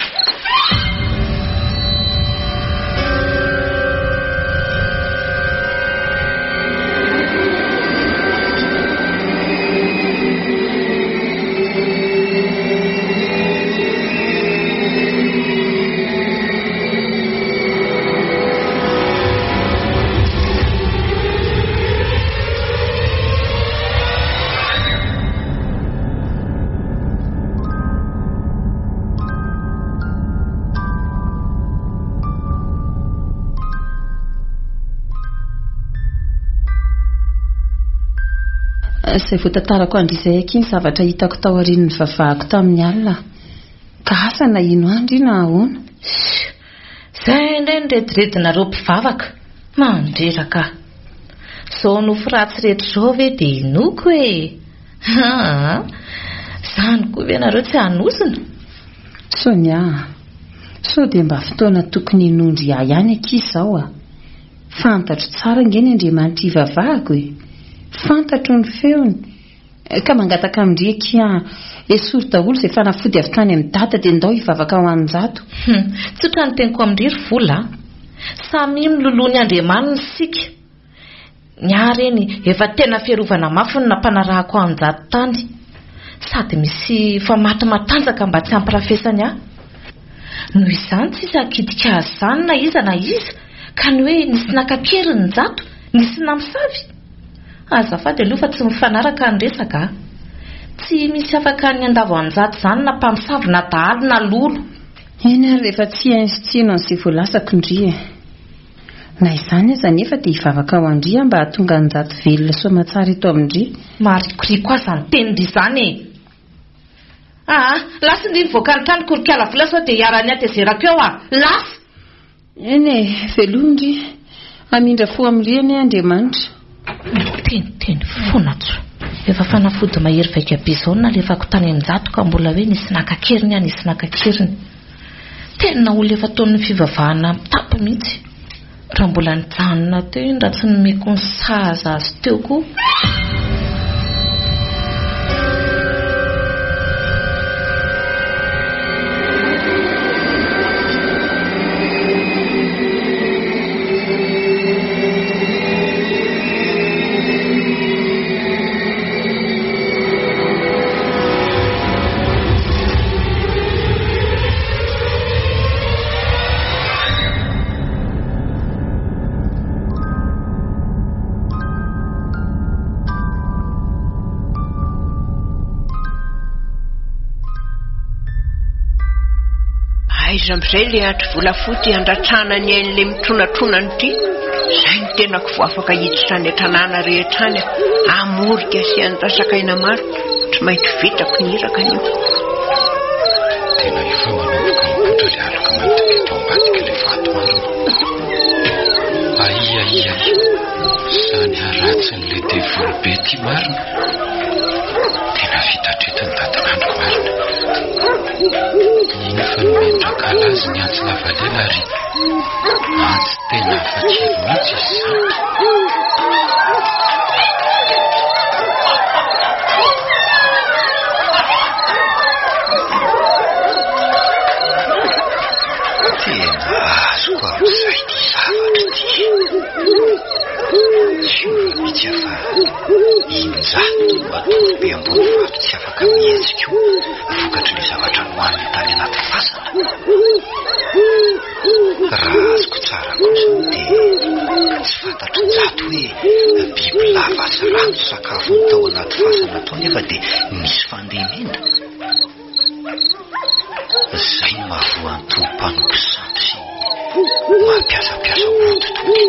Izay voatantarako an-dry izay akia ny zavatra hitako tao aorian'ny nivavahako tamin'ny alina. Ka asa na hino ahy ndry na ahoana. Sia! Izay indray ny rediredinareo mpivavaka. Mandreraka ahy. Izao nofy ratsy rehetra izao ve dia inoako e! Aa! Izany koa ve nareo tsy hanozona? Sonia a! Sao dia mba fotoana tokony hinoan-dry ahy ihany akia izao a! Fantatro tsara ange ny Andriamanitra ivavahako e! Fantatro ny feony! Ka mangataka amin-dry akia a! Esory daholo izay fanafody avy tany amin'i Dada dia ndao hivavaka ho an'Njato. Hum! Tsotra ny teniko amin-dry ry Vola a! Samia miloloha ny Andriamaniny isika! Ny ahy reny efa tena fiarovana mafy no nampanarahako an'Njato tany. Sady misy famato matanjaka mba tsy hampirafesany ahy. Noho izany tsisy hakitika azy izany na iza na iza ka ny hoe nisy naka an-keriny Njato, nisy namosavy? Azafady aloha fa tsy mifanaraka ny resaka a! Tsy misy afaka ny handavo an'Njato izany na mpamosavy na dahalo na lolo. Eny ary rehefa tsy hainy sy tsy hino an'izay voalazako ndry e! Na izany aza anefa dia hivavaka ho an-dry aho mba hahatonga an'i Njato velona soamatsara eto amin-dry. Maharikoriko ahy izany tenin-dry izany e! Aa! Lasa ndry nivoaka ny trano korikala vola sao dia hiharan'ny hatezerako eo aho! Lasa! Eny e! Veloma ndry! Hamindra fo amin-dry anie Andriamanitra. Miteniteny foana tso! Efa fanafody mahery vaika be izao no nalefako tany amin'i Njato ka mbola hoe nisy naka an-keriny aho, nisy naka an-keriny. Tena olona efa ataon'ny fivavahana mitapy mihitsy. Raha mbola nijanona teo iny raha tsy nomeko ny sahaza azy teo koa. Aiza amin'izay ilay andry volafotsy handratrana ny ain'ilay mitronatronana ity? Izay no tenako vao afaka hiditra any an-tanàna rehetra any hamorika sy handrasaka aina maro. Tsy maintsy vitako ny iraka anio. Tena efa manomboka mipoitra ilay aloka mainty be tao ambadik'ilay vato marina. Ay ay ay, izany haratsin'ilay devoly be ity marina. Tena vita hatreto ny datin'androko marina. Iny fa nomen-dRakala azy ny antsy lavalela ary antsy tena hafakely mihitsy izy izany. Tena azoko amin'izay ity zavatra ity. Siora mihitsy aho fa injato matory be ambony vato tsy afaka mihetsika io vokatr'ilay zavatra nohaniny tany anaty fasana. Raha azoko tsara kosa dia tsy fantatr'i Njato hoe bibilava sy rano sakafony tao anaty fasana tao nefa dia nisy fandemena. Izay no mahavoa an'itony mpanompo sampy sy mampiasampiasa ody itony.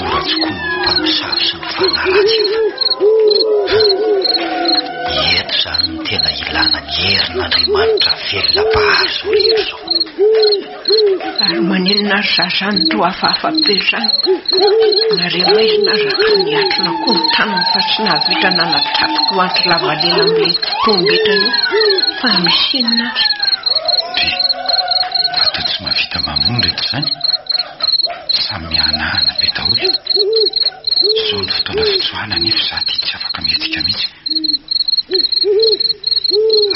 Mora tsokonin'ny mpamosavy sy ny fanahy ratsy afa. Eto izany no tena ilana ny herin'Andriamanitra velona mpahary izao rehetra izao. Ary maninona ary za zany toa hafahafa be zany? Nareo maizina aza toa niatrona koa ny tanany fa tsy nahavita nanatapiko antsy lava lela amin'ilay trombetra io fa misy inona ary? Dry, fa toa tsy mahavita mamono reto izany? Samy mihanahana be daholo. Izao no fotoana fitsoahana nefa za ty tsy afaka mihetsika mihitsy.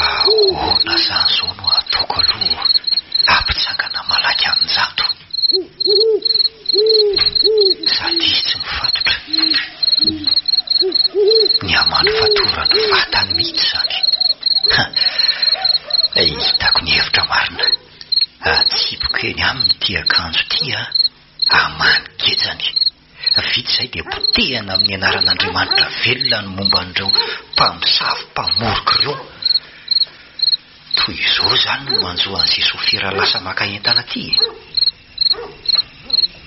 Ahoana zany zao no ataoko aloha hampitsangana malaky an-jato? Sady izy tsy mifatotra. Ny hamano fatoran'ny vatany mihitsy izany. Hitako ny hevitra marina. Atsipiko eny aminy ity akanjo ity an, hamany gejany. Vita izay dia potehana amin'ny anaran'Andriamanitra velona ny momba an'ireo mpamosavy mpamoroko ireo. Toy izao izany no manjo an'izay sofera lasa maka entana aty e!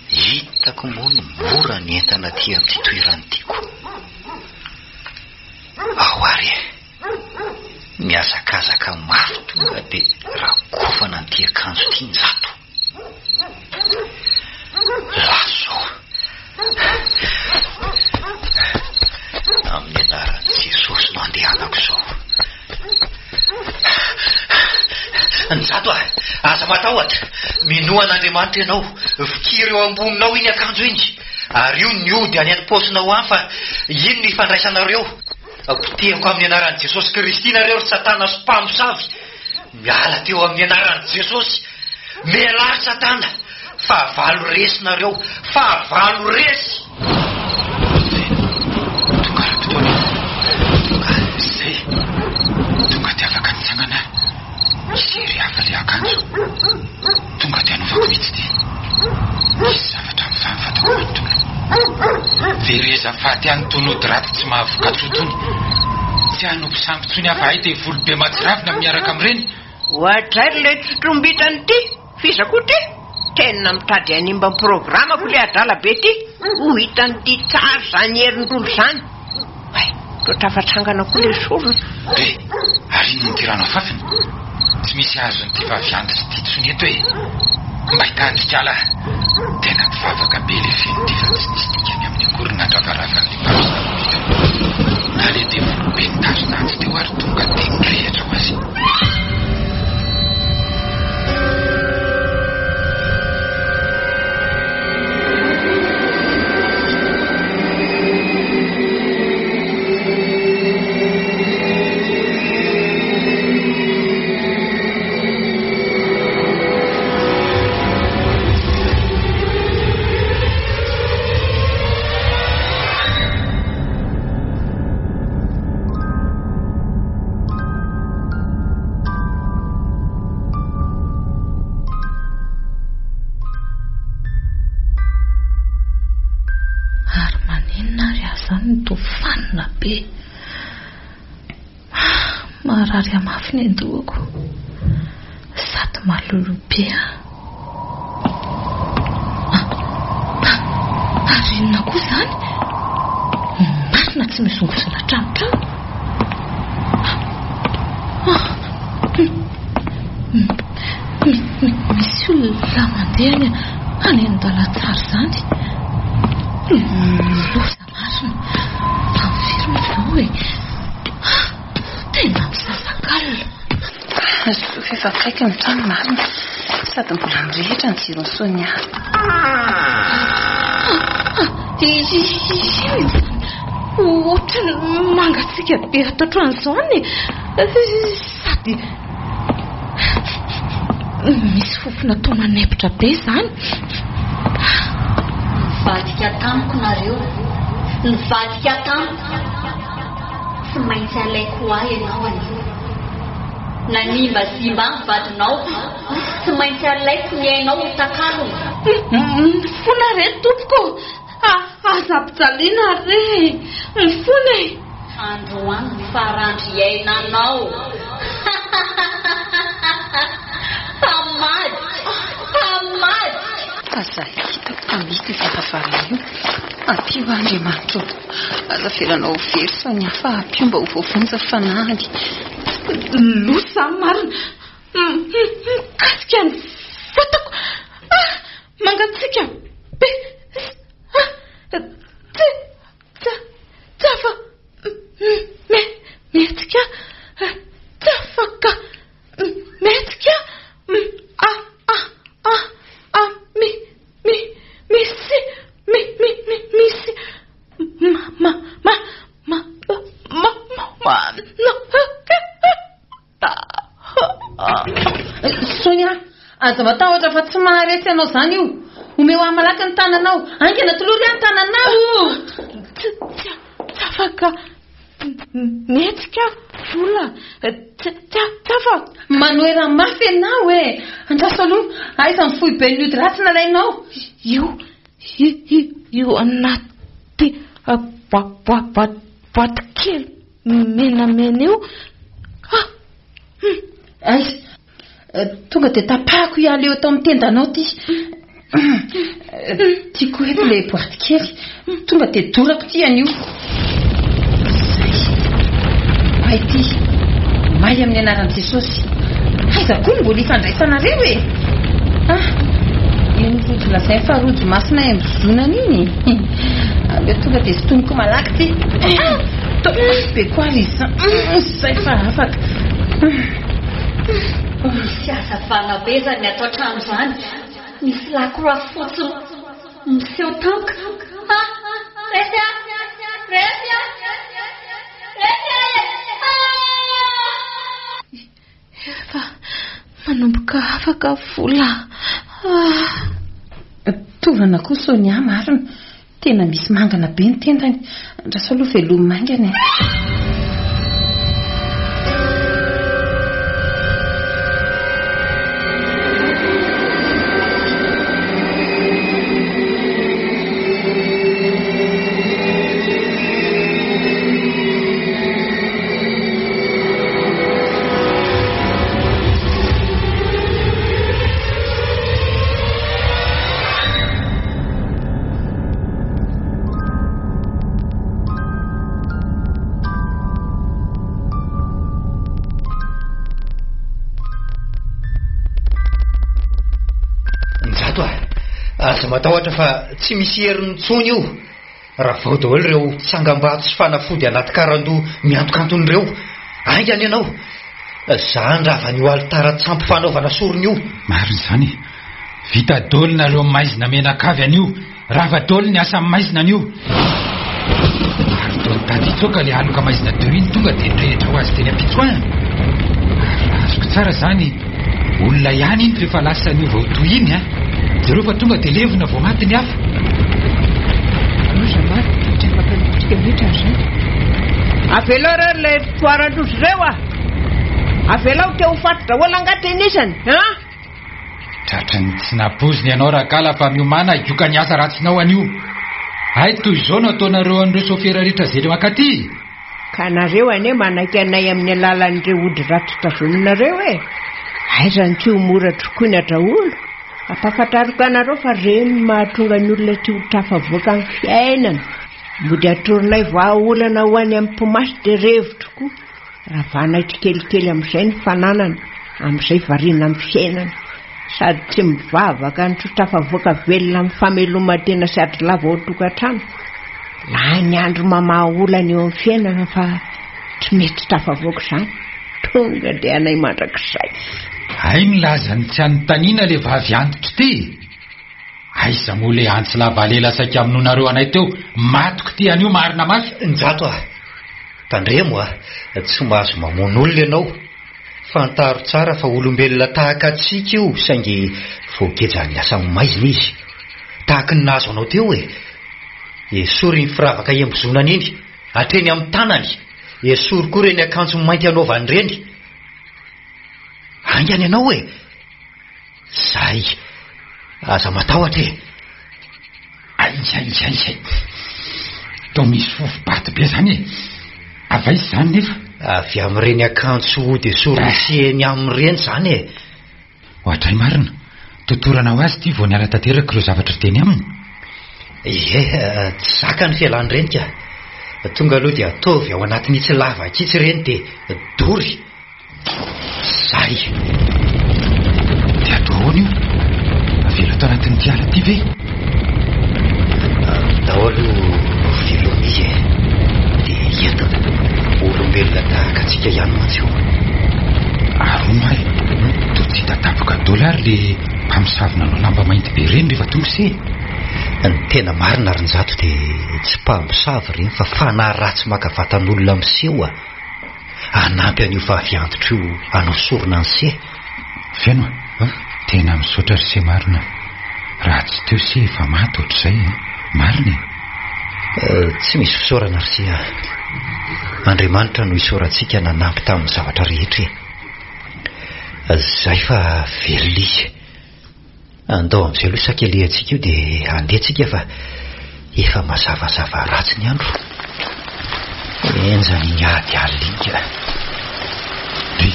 Hitako moa ny mora ny entana aty amin'ity toerana ity ko. Ao ary e! Mihazakazaka mafy tonga dia rakofana an'ity akanjo ity Njato. Lasa izao. Amin'ny anaran'i Jesosy no andehanako izao. Njato a! Aza matahotra! Minoa an'Andriamanitra ianao. Fikiro eo amboninao iny akanjo iny. Ary io ny ody any am-paosinao any fa iny no ifandraisanareo. Potehiko amin'ny anaran'i Jesosy Kristy nareo ry Satana sy mpamosavy. Miala teo amin'ny anaran'i Jesosy. Mialà ry Satana. Fahavalo resy nareo. Fahavalo resy! Zay. Tonga ara-potoana. Tonga. Zay. Tonga dia afaka nitsangana aho. Misy hery hafa ilay akanjo. Tonga dia anaovako mihitsy ity. Misy zavatra mivaha ny vatako manontolo. Vereza faty any tony ody ratsy tsy mahavoka-tsoa tony. Tsy hanompo sampy intsony aho fa hay devoly be mahatsiravina miaraka amin'ireny. Oadray ry letsy trombitrany ity! F'iza koa ity? Tena mitady hanimba ny programako ilay adala be ity! Ho hitan'ity tsara izany herin-drolo izany! Hay, toa tafatsangana koa ilay sorona. Re, ary inona ity rano afafiny? Tsy misy azon'ity vavy antitra ity intsony eto e! Mba hitandrika lah! Tena mpivavaka be ilay feno ity fa tsy nisy dikany aminy akory ny nandravarava an'ilay mpamosavy be teo. Na ilay devoly be nitazona antsy teo ary tonga dia nirehitra ho azy. Ary maninona ary aho izany no toa fanina be? Maharary ahy mafy ny andohako. Sady malolo be an! Ary inona koa izany? Marina tsy mihozongozona hatramin'trano. Misy olona mandeha any any an-dalantsara izany. Loza marina. Tamin'ny firy moa izao e? Tena misasak'alina. Soa fa efa akaiky ny trano marina. Sady mbola mirehitra ny jiron'i Sonia. Inona izany? Ohatran'ny mangatsiaka be ato an-trano izany e. Sady misy fofona toa manempotra be izany. Nivadika tamiko nareo. Nivadika tamiko. Tsy maintsy alaiko ho ahy ianao anio. Nanimbazimba ahy ny vadinao. Tsy maintsy alaiko ny ainao ho takalony. Mifona re tompoko a! Aza ampijaliana re e! Mifona e! Androany ny farandro iainanao. Mpamadika! Mpamadika! Aza hitako fa mety io varavarana io. Ampio aho Andriamanitra ô. Aza avelanao ho very sao ny hafa ampio mba ho voavonjy ny fanahiny. Loza marina! Mikasika ny vatako! Ah! Mangatsiaka be! Ah! Tsy, tsy, tsy afa, me, mihetsika, tsy afaka mihetsika, ah, ah, ah, ah, mi, mi, misy, mi, mi, mi, misy, ma, ma, ma, ma, ma, ma, ma, no, Sonia, aza matahotra fa tsy maharesy anao izany io. Omeo ahy malaky ny tananao. Haingana tolory ahy ny tananao. Tsy, tsy, tsy afaka mihetsika aho, Vola. Tsy, tsy, tsy afaka. Manohera mafy ianao e. Andraso aloha, aiza ny foiben'ny ody ratsy nalainao? Io, io, io, io anaty boaty kely Menamena io ah! Hum! Aiza? Tonga dia tapahako hiala eo tao amin'ny tendanao ity. Tiako eto ilay boaty kely. Tonga dia dorako ity anio. Izay. May ity. May amin'ny anaran'i Jesosy. Aiza koa no mbola ifandraisanareo e? Ah! Iny rojo lazainy fa rojo masina iambozonana iny e. Aleo tonga dia sintomiko malaky ity. Toa mafy be koa ary izany. Izay fa afaka. Misy hazavana be izany ato an-trano izany. Misy lakroa fotsy miseho tampoka. Ah! Resy aho! Resy aho! Resy aho e! Ah! Efa manomboka afaka vola ah. Tovana koa Sonia marina. Tena misy mangana be ny tendany. Andraso aloha velomy maingana e. Njato a! Aza matahotra fa tsy misy heriny intsony io. Ravao daholo ireo tsangambato sy fanafody anaty karandoha miantokantona ireo. Haingana ianao! Za handrava an'io alitara tsampy fanaovana sorona io. Marina izany e! Vita daholo nareo maizina mianakavy anio! Rava daholo ny asan'ny maizina anio! Ary toa nitady hitsoaka ilay aloka maizina teo iny tonga dia nirehitra ho azy teny am-pitsoahana. Ary raha azoko tsara izany, olona ihany iny f'efa lasa niova ho toy iny an! Jereo fa tonga dia levona vao maty ny afo. Loza marina, tsy afaka nikotrika mihitsy aho izany. Avelao re ilay fitoaran-drozy ireo ah! Avelao te ho faty daholo angaha tenisany an! Tratry ny tsy nampoizina ianao Rakala fa miomàna higoka ny asa ratsinao anio. Hay toy izao no ataonareo an'ireo sôfera rehetra izay mankaty? Ka nareo anie manaiky anay amin'ny alalan'ireo ody ratsy tazominareo e! Aiza no tsy ho mora trokoina daholo? Ampahafantariko anareo fa reny no mahatonga ny olona tsy ho tafavoaka amin'ny fiainana. Mody atoronay vahaolana ho any amin'ny mpimasy dia revotro koa. Ravanay tsikelikely amin'izay ny fananana, amin'izay variana amin'ny fiainana. Sady tsy mivavaka no tsy tafavoaka velona amin'ny fameloman-tena sy ady lava ao an-tokantrano. Lany andro mamaha olana eo amin'ny fiainana fa tsy mety tafavoaka izany. Tonga dia anay mandrakizay. Hay milaza ny tsy anontaniana le vavy antitra ity e! Aiza moa le antsy lava lela saika hamonoanareo anay teo, matiko ity anio marina mafy. Njato a! Tandremo a! Tsy mahazo mamono olona ianao. Fantaro tsara fa olombelona tahaka antsika io saingy voagejan'ny asa maizina izy. Tahaky ny nahazo anao teo e! Esory iny firavaka iambozonany iny, hatreny amin'ny tanany. Esory koa ireny akanjo mainty anaovany ireny. Haingana ianao e! Zay! Aza matahotra e! Ay ay ay ay! Toa misy fofom-paty be zany e! Avy aiza izany nefa? Avy amin'ireny akanjo hody esorin'ny eny aminy ireny izany e! Oadray marina! Totorana ho azy ity vao niala tanteraka ireo zavatra teny aminy. Ie, tsy zaka ny fialan'ireny ka! Tonga aloha dia ataovy ao anatin'itsy lavaka itsy ireny dia dory! Zay! Dia atao ahoana io? Avela ato anatin'ity ala ity ve? Andao aloha velomy izy e! Dia entina. Olombelona tahaka antsika ihany mantsy io. Ary hono aho e, toa tsy hita tampoka daholo ary le mpamosavy nanao lamba mainty be ireny rehefa tonga se e? Ny tena marina ry Njato dia tsy mpamosavy ireny fa fanahy ratsy maka vatan'olona miseho a! Hanampy an'io vavy antitra io hanao sorona an'i Se. Feno a! Tena misaotra ry Se marina. Raha tsy teo Se efa maty ohatr'izay a! Marina e! Tsy misy fisaorana ry Se a! Andriamanitra no isaorantsika nanampy tamin'ny zavatra rehetra e! Zay fa velona izy. Andao amin'izay aloha sakelihantsika io dia handeha tsika fa efa mazavazava ratsy ny andro. Henjana iny ady alina iny ka. Ry,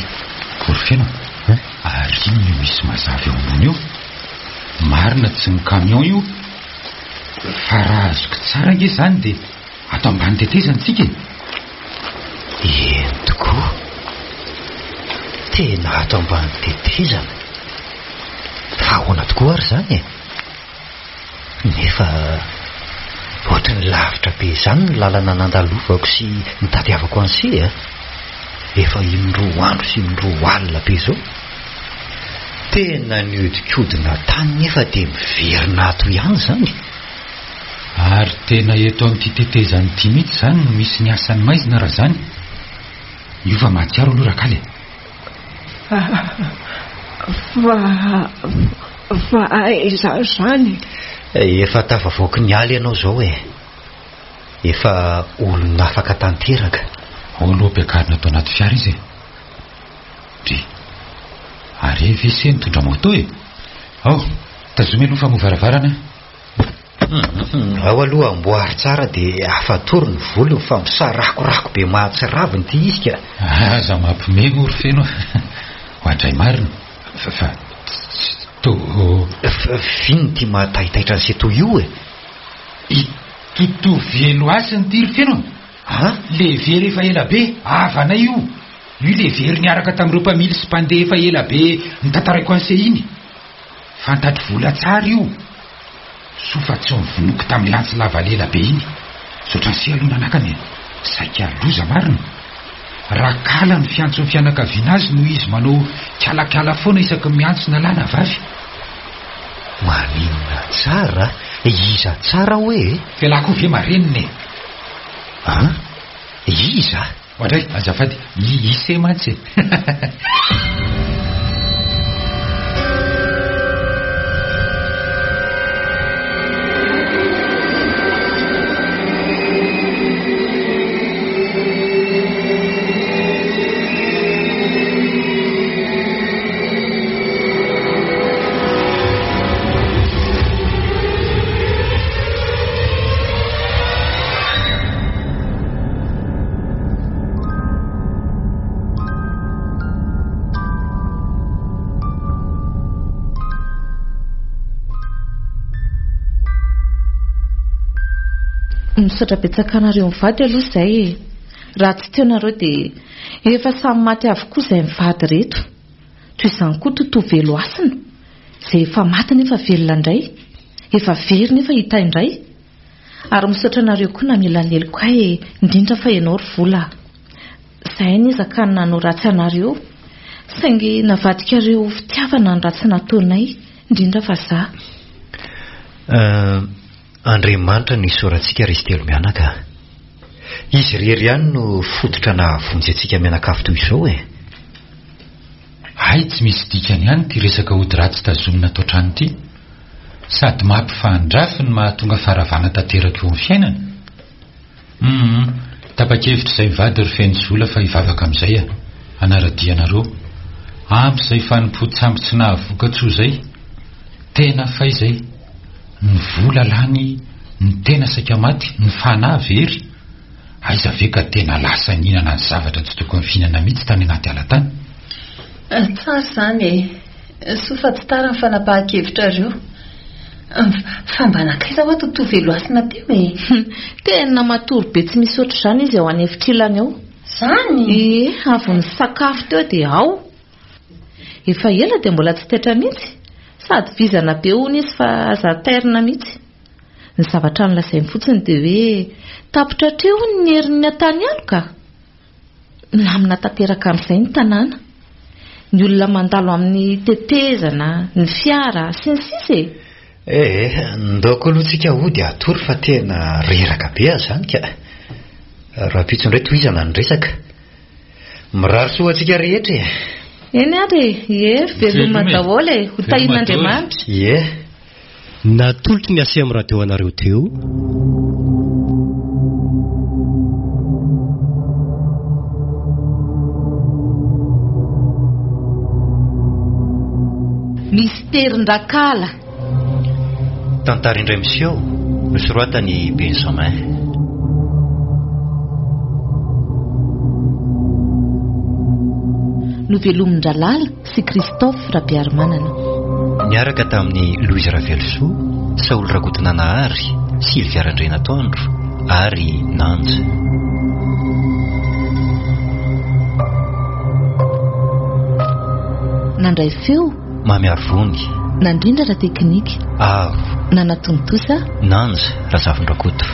vory feno a! Ary inona io misy mazava eo ambony io? Marina tsy ny camion io? Fa raha azoko tsara ange izany dia ato ambany tetezana tsika e! Eny tokoa. Tena ato ambany tetezana. Fa ahoana tokoa ary izany e? Nefa ohatry ny lavitra be izany ny lalana nandalovako sy nitadiavako an'i Se a! Efa indroa andro sy indroa alina be izao. Tena nihodinkodina tany nefa dia miverina ato ihany izany. Ary tena eto amin'ity tetezana ity mihitsy izany no misy ny asan'ny maizina raha izany? Io fa mahatsiaro aloha Rakaly e! Fa, fa aiza izany? Efa tafavoaky ny ala ianao izao e! Efa olon'afaka tanteraka. Ao aloha ampiakarina ato anaty fiara izy e! Dry. Ary ve se nitondra moto e? Ao, tazomy aloha famoha varavarana. Ao aloha amboary tsara dia afatory ny volony fa misarakorako be mahatsiravina ity izy ka. Aza mampime moa ry Feno a. Oadray marina. Fa fa tsy to. F'inona ity mahataitaitra an'i Setoa io e? I Totovelo Hasina ity ry Feno a. A? Le very efa ela be, havanay io. Io le very niaraka tamin'ireo mpamily sy mpandeha efa ela be notantaraiko an'se iny. Fantatro vola tsara io. Soa fa tsy novonoiko tamin'ilay antsy lava lela be iny. Misaotra an'se aloha nanakana e. Saika loza marina. Rakala no fiantson'ny fianakaviana azy noho izy manao kialakala foana isaky ny miantso na lahy na vavy. Maninona tsara? Iza tsara hoe e? F'elah koa ve marenina e? An? Iza? Oadray, azafady, i Ise mantsy e! Misaotra betsaka anareo mivady aloha izay e. Raha tsy teo nareo dia efa samy maty avokoa izay mivady ireto. Toy izany koa Totoa Velohasina, izay efa maty nefa velona indray, efa very nefa hita indray. Ary misaotra anareo koa namela ny heloka ahy e, indrindra fa ianao ry Vola a. Izahay niezaka ny nanao ratsy anareo, saingy navadikareo ho fitiavana ny ratsy nataonay, indrindra fa za. Euh, Andriamanitra no isaorantsika ry izy telomianaka a. Izy irery ihany no fototra nahavonjy antsika mianakavy toy izao e. Hay tsy misy dikany ihany ity resaka ody ratsy tazomina ato an-trano ity. Sady mampifandrafy no mahatonga faharavana tanteraka eo amin'ny fiainana. Humm, tapa-kevitra izay mivady ry Feno sy Vola fa hivavaka amin'izay a! Hanara-dia anareo. Ampy izay fanompoan-tsampy tsy nahavoka-tsoa izay. Tena fay izay. Ny vola lany, ny tena saika maty, ny fanahy very. Aiza ve ka tena lasa nihinana ny zavatra tsy tokony fihinana mihitsy tany anaty ala tany? Tsara izany e! Soa fa tsy tara ny fanapahan-kevitrareo. Fa mba nankaiza hoa Totoa Velohasina teo e? Tena matory be tsy misy ohatr'izany izy ao an'efitrilany ao. Izany? Ie, avy nisakafo teo dia ao. Efa ela dia mbola tsy taitra mihitsy. Sady vizana be hono izy fa aza tairina mihitsy. Ny zavatra nolazainy fotsiny dia hoe tapitra hatreo hono ny herin'ny an-tany aloka. Milamina tanteraka amin'izay ny tanàna. Ny olona mandalo amin'ny tetezana, ny fiara, sy ny sisa e! Eh, ndao koa aloha tsika hody hatory fa tena reraka be aho izany ka. Rahampitso indray tohizana ny resaka. Mirary soa ho antsika rehetra e! Eny ary e! Ie, veloma daholo e! Ho tahian'Andriamanitra! Ie! Natolotry ny Aceem Radio anareo teo. Misterin-dRakala. Tantara indray miseho, nosoratan'i Benjamin. Novelomin-dRalala sy Christophe Rabearimanana. Niaraka tamin'i Louise Ravelosoa, Saholy Rakotonanahary, Sylvia Randrianatoandro ary Nanja. Nandray feo. Mamy Arivony. Nandrindra ara-teknika. Aro. Nanatontosa. Nanja Razafindrakoto.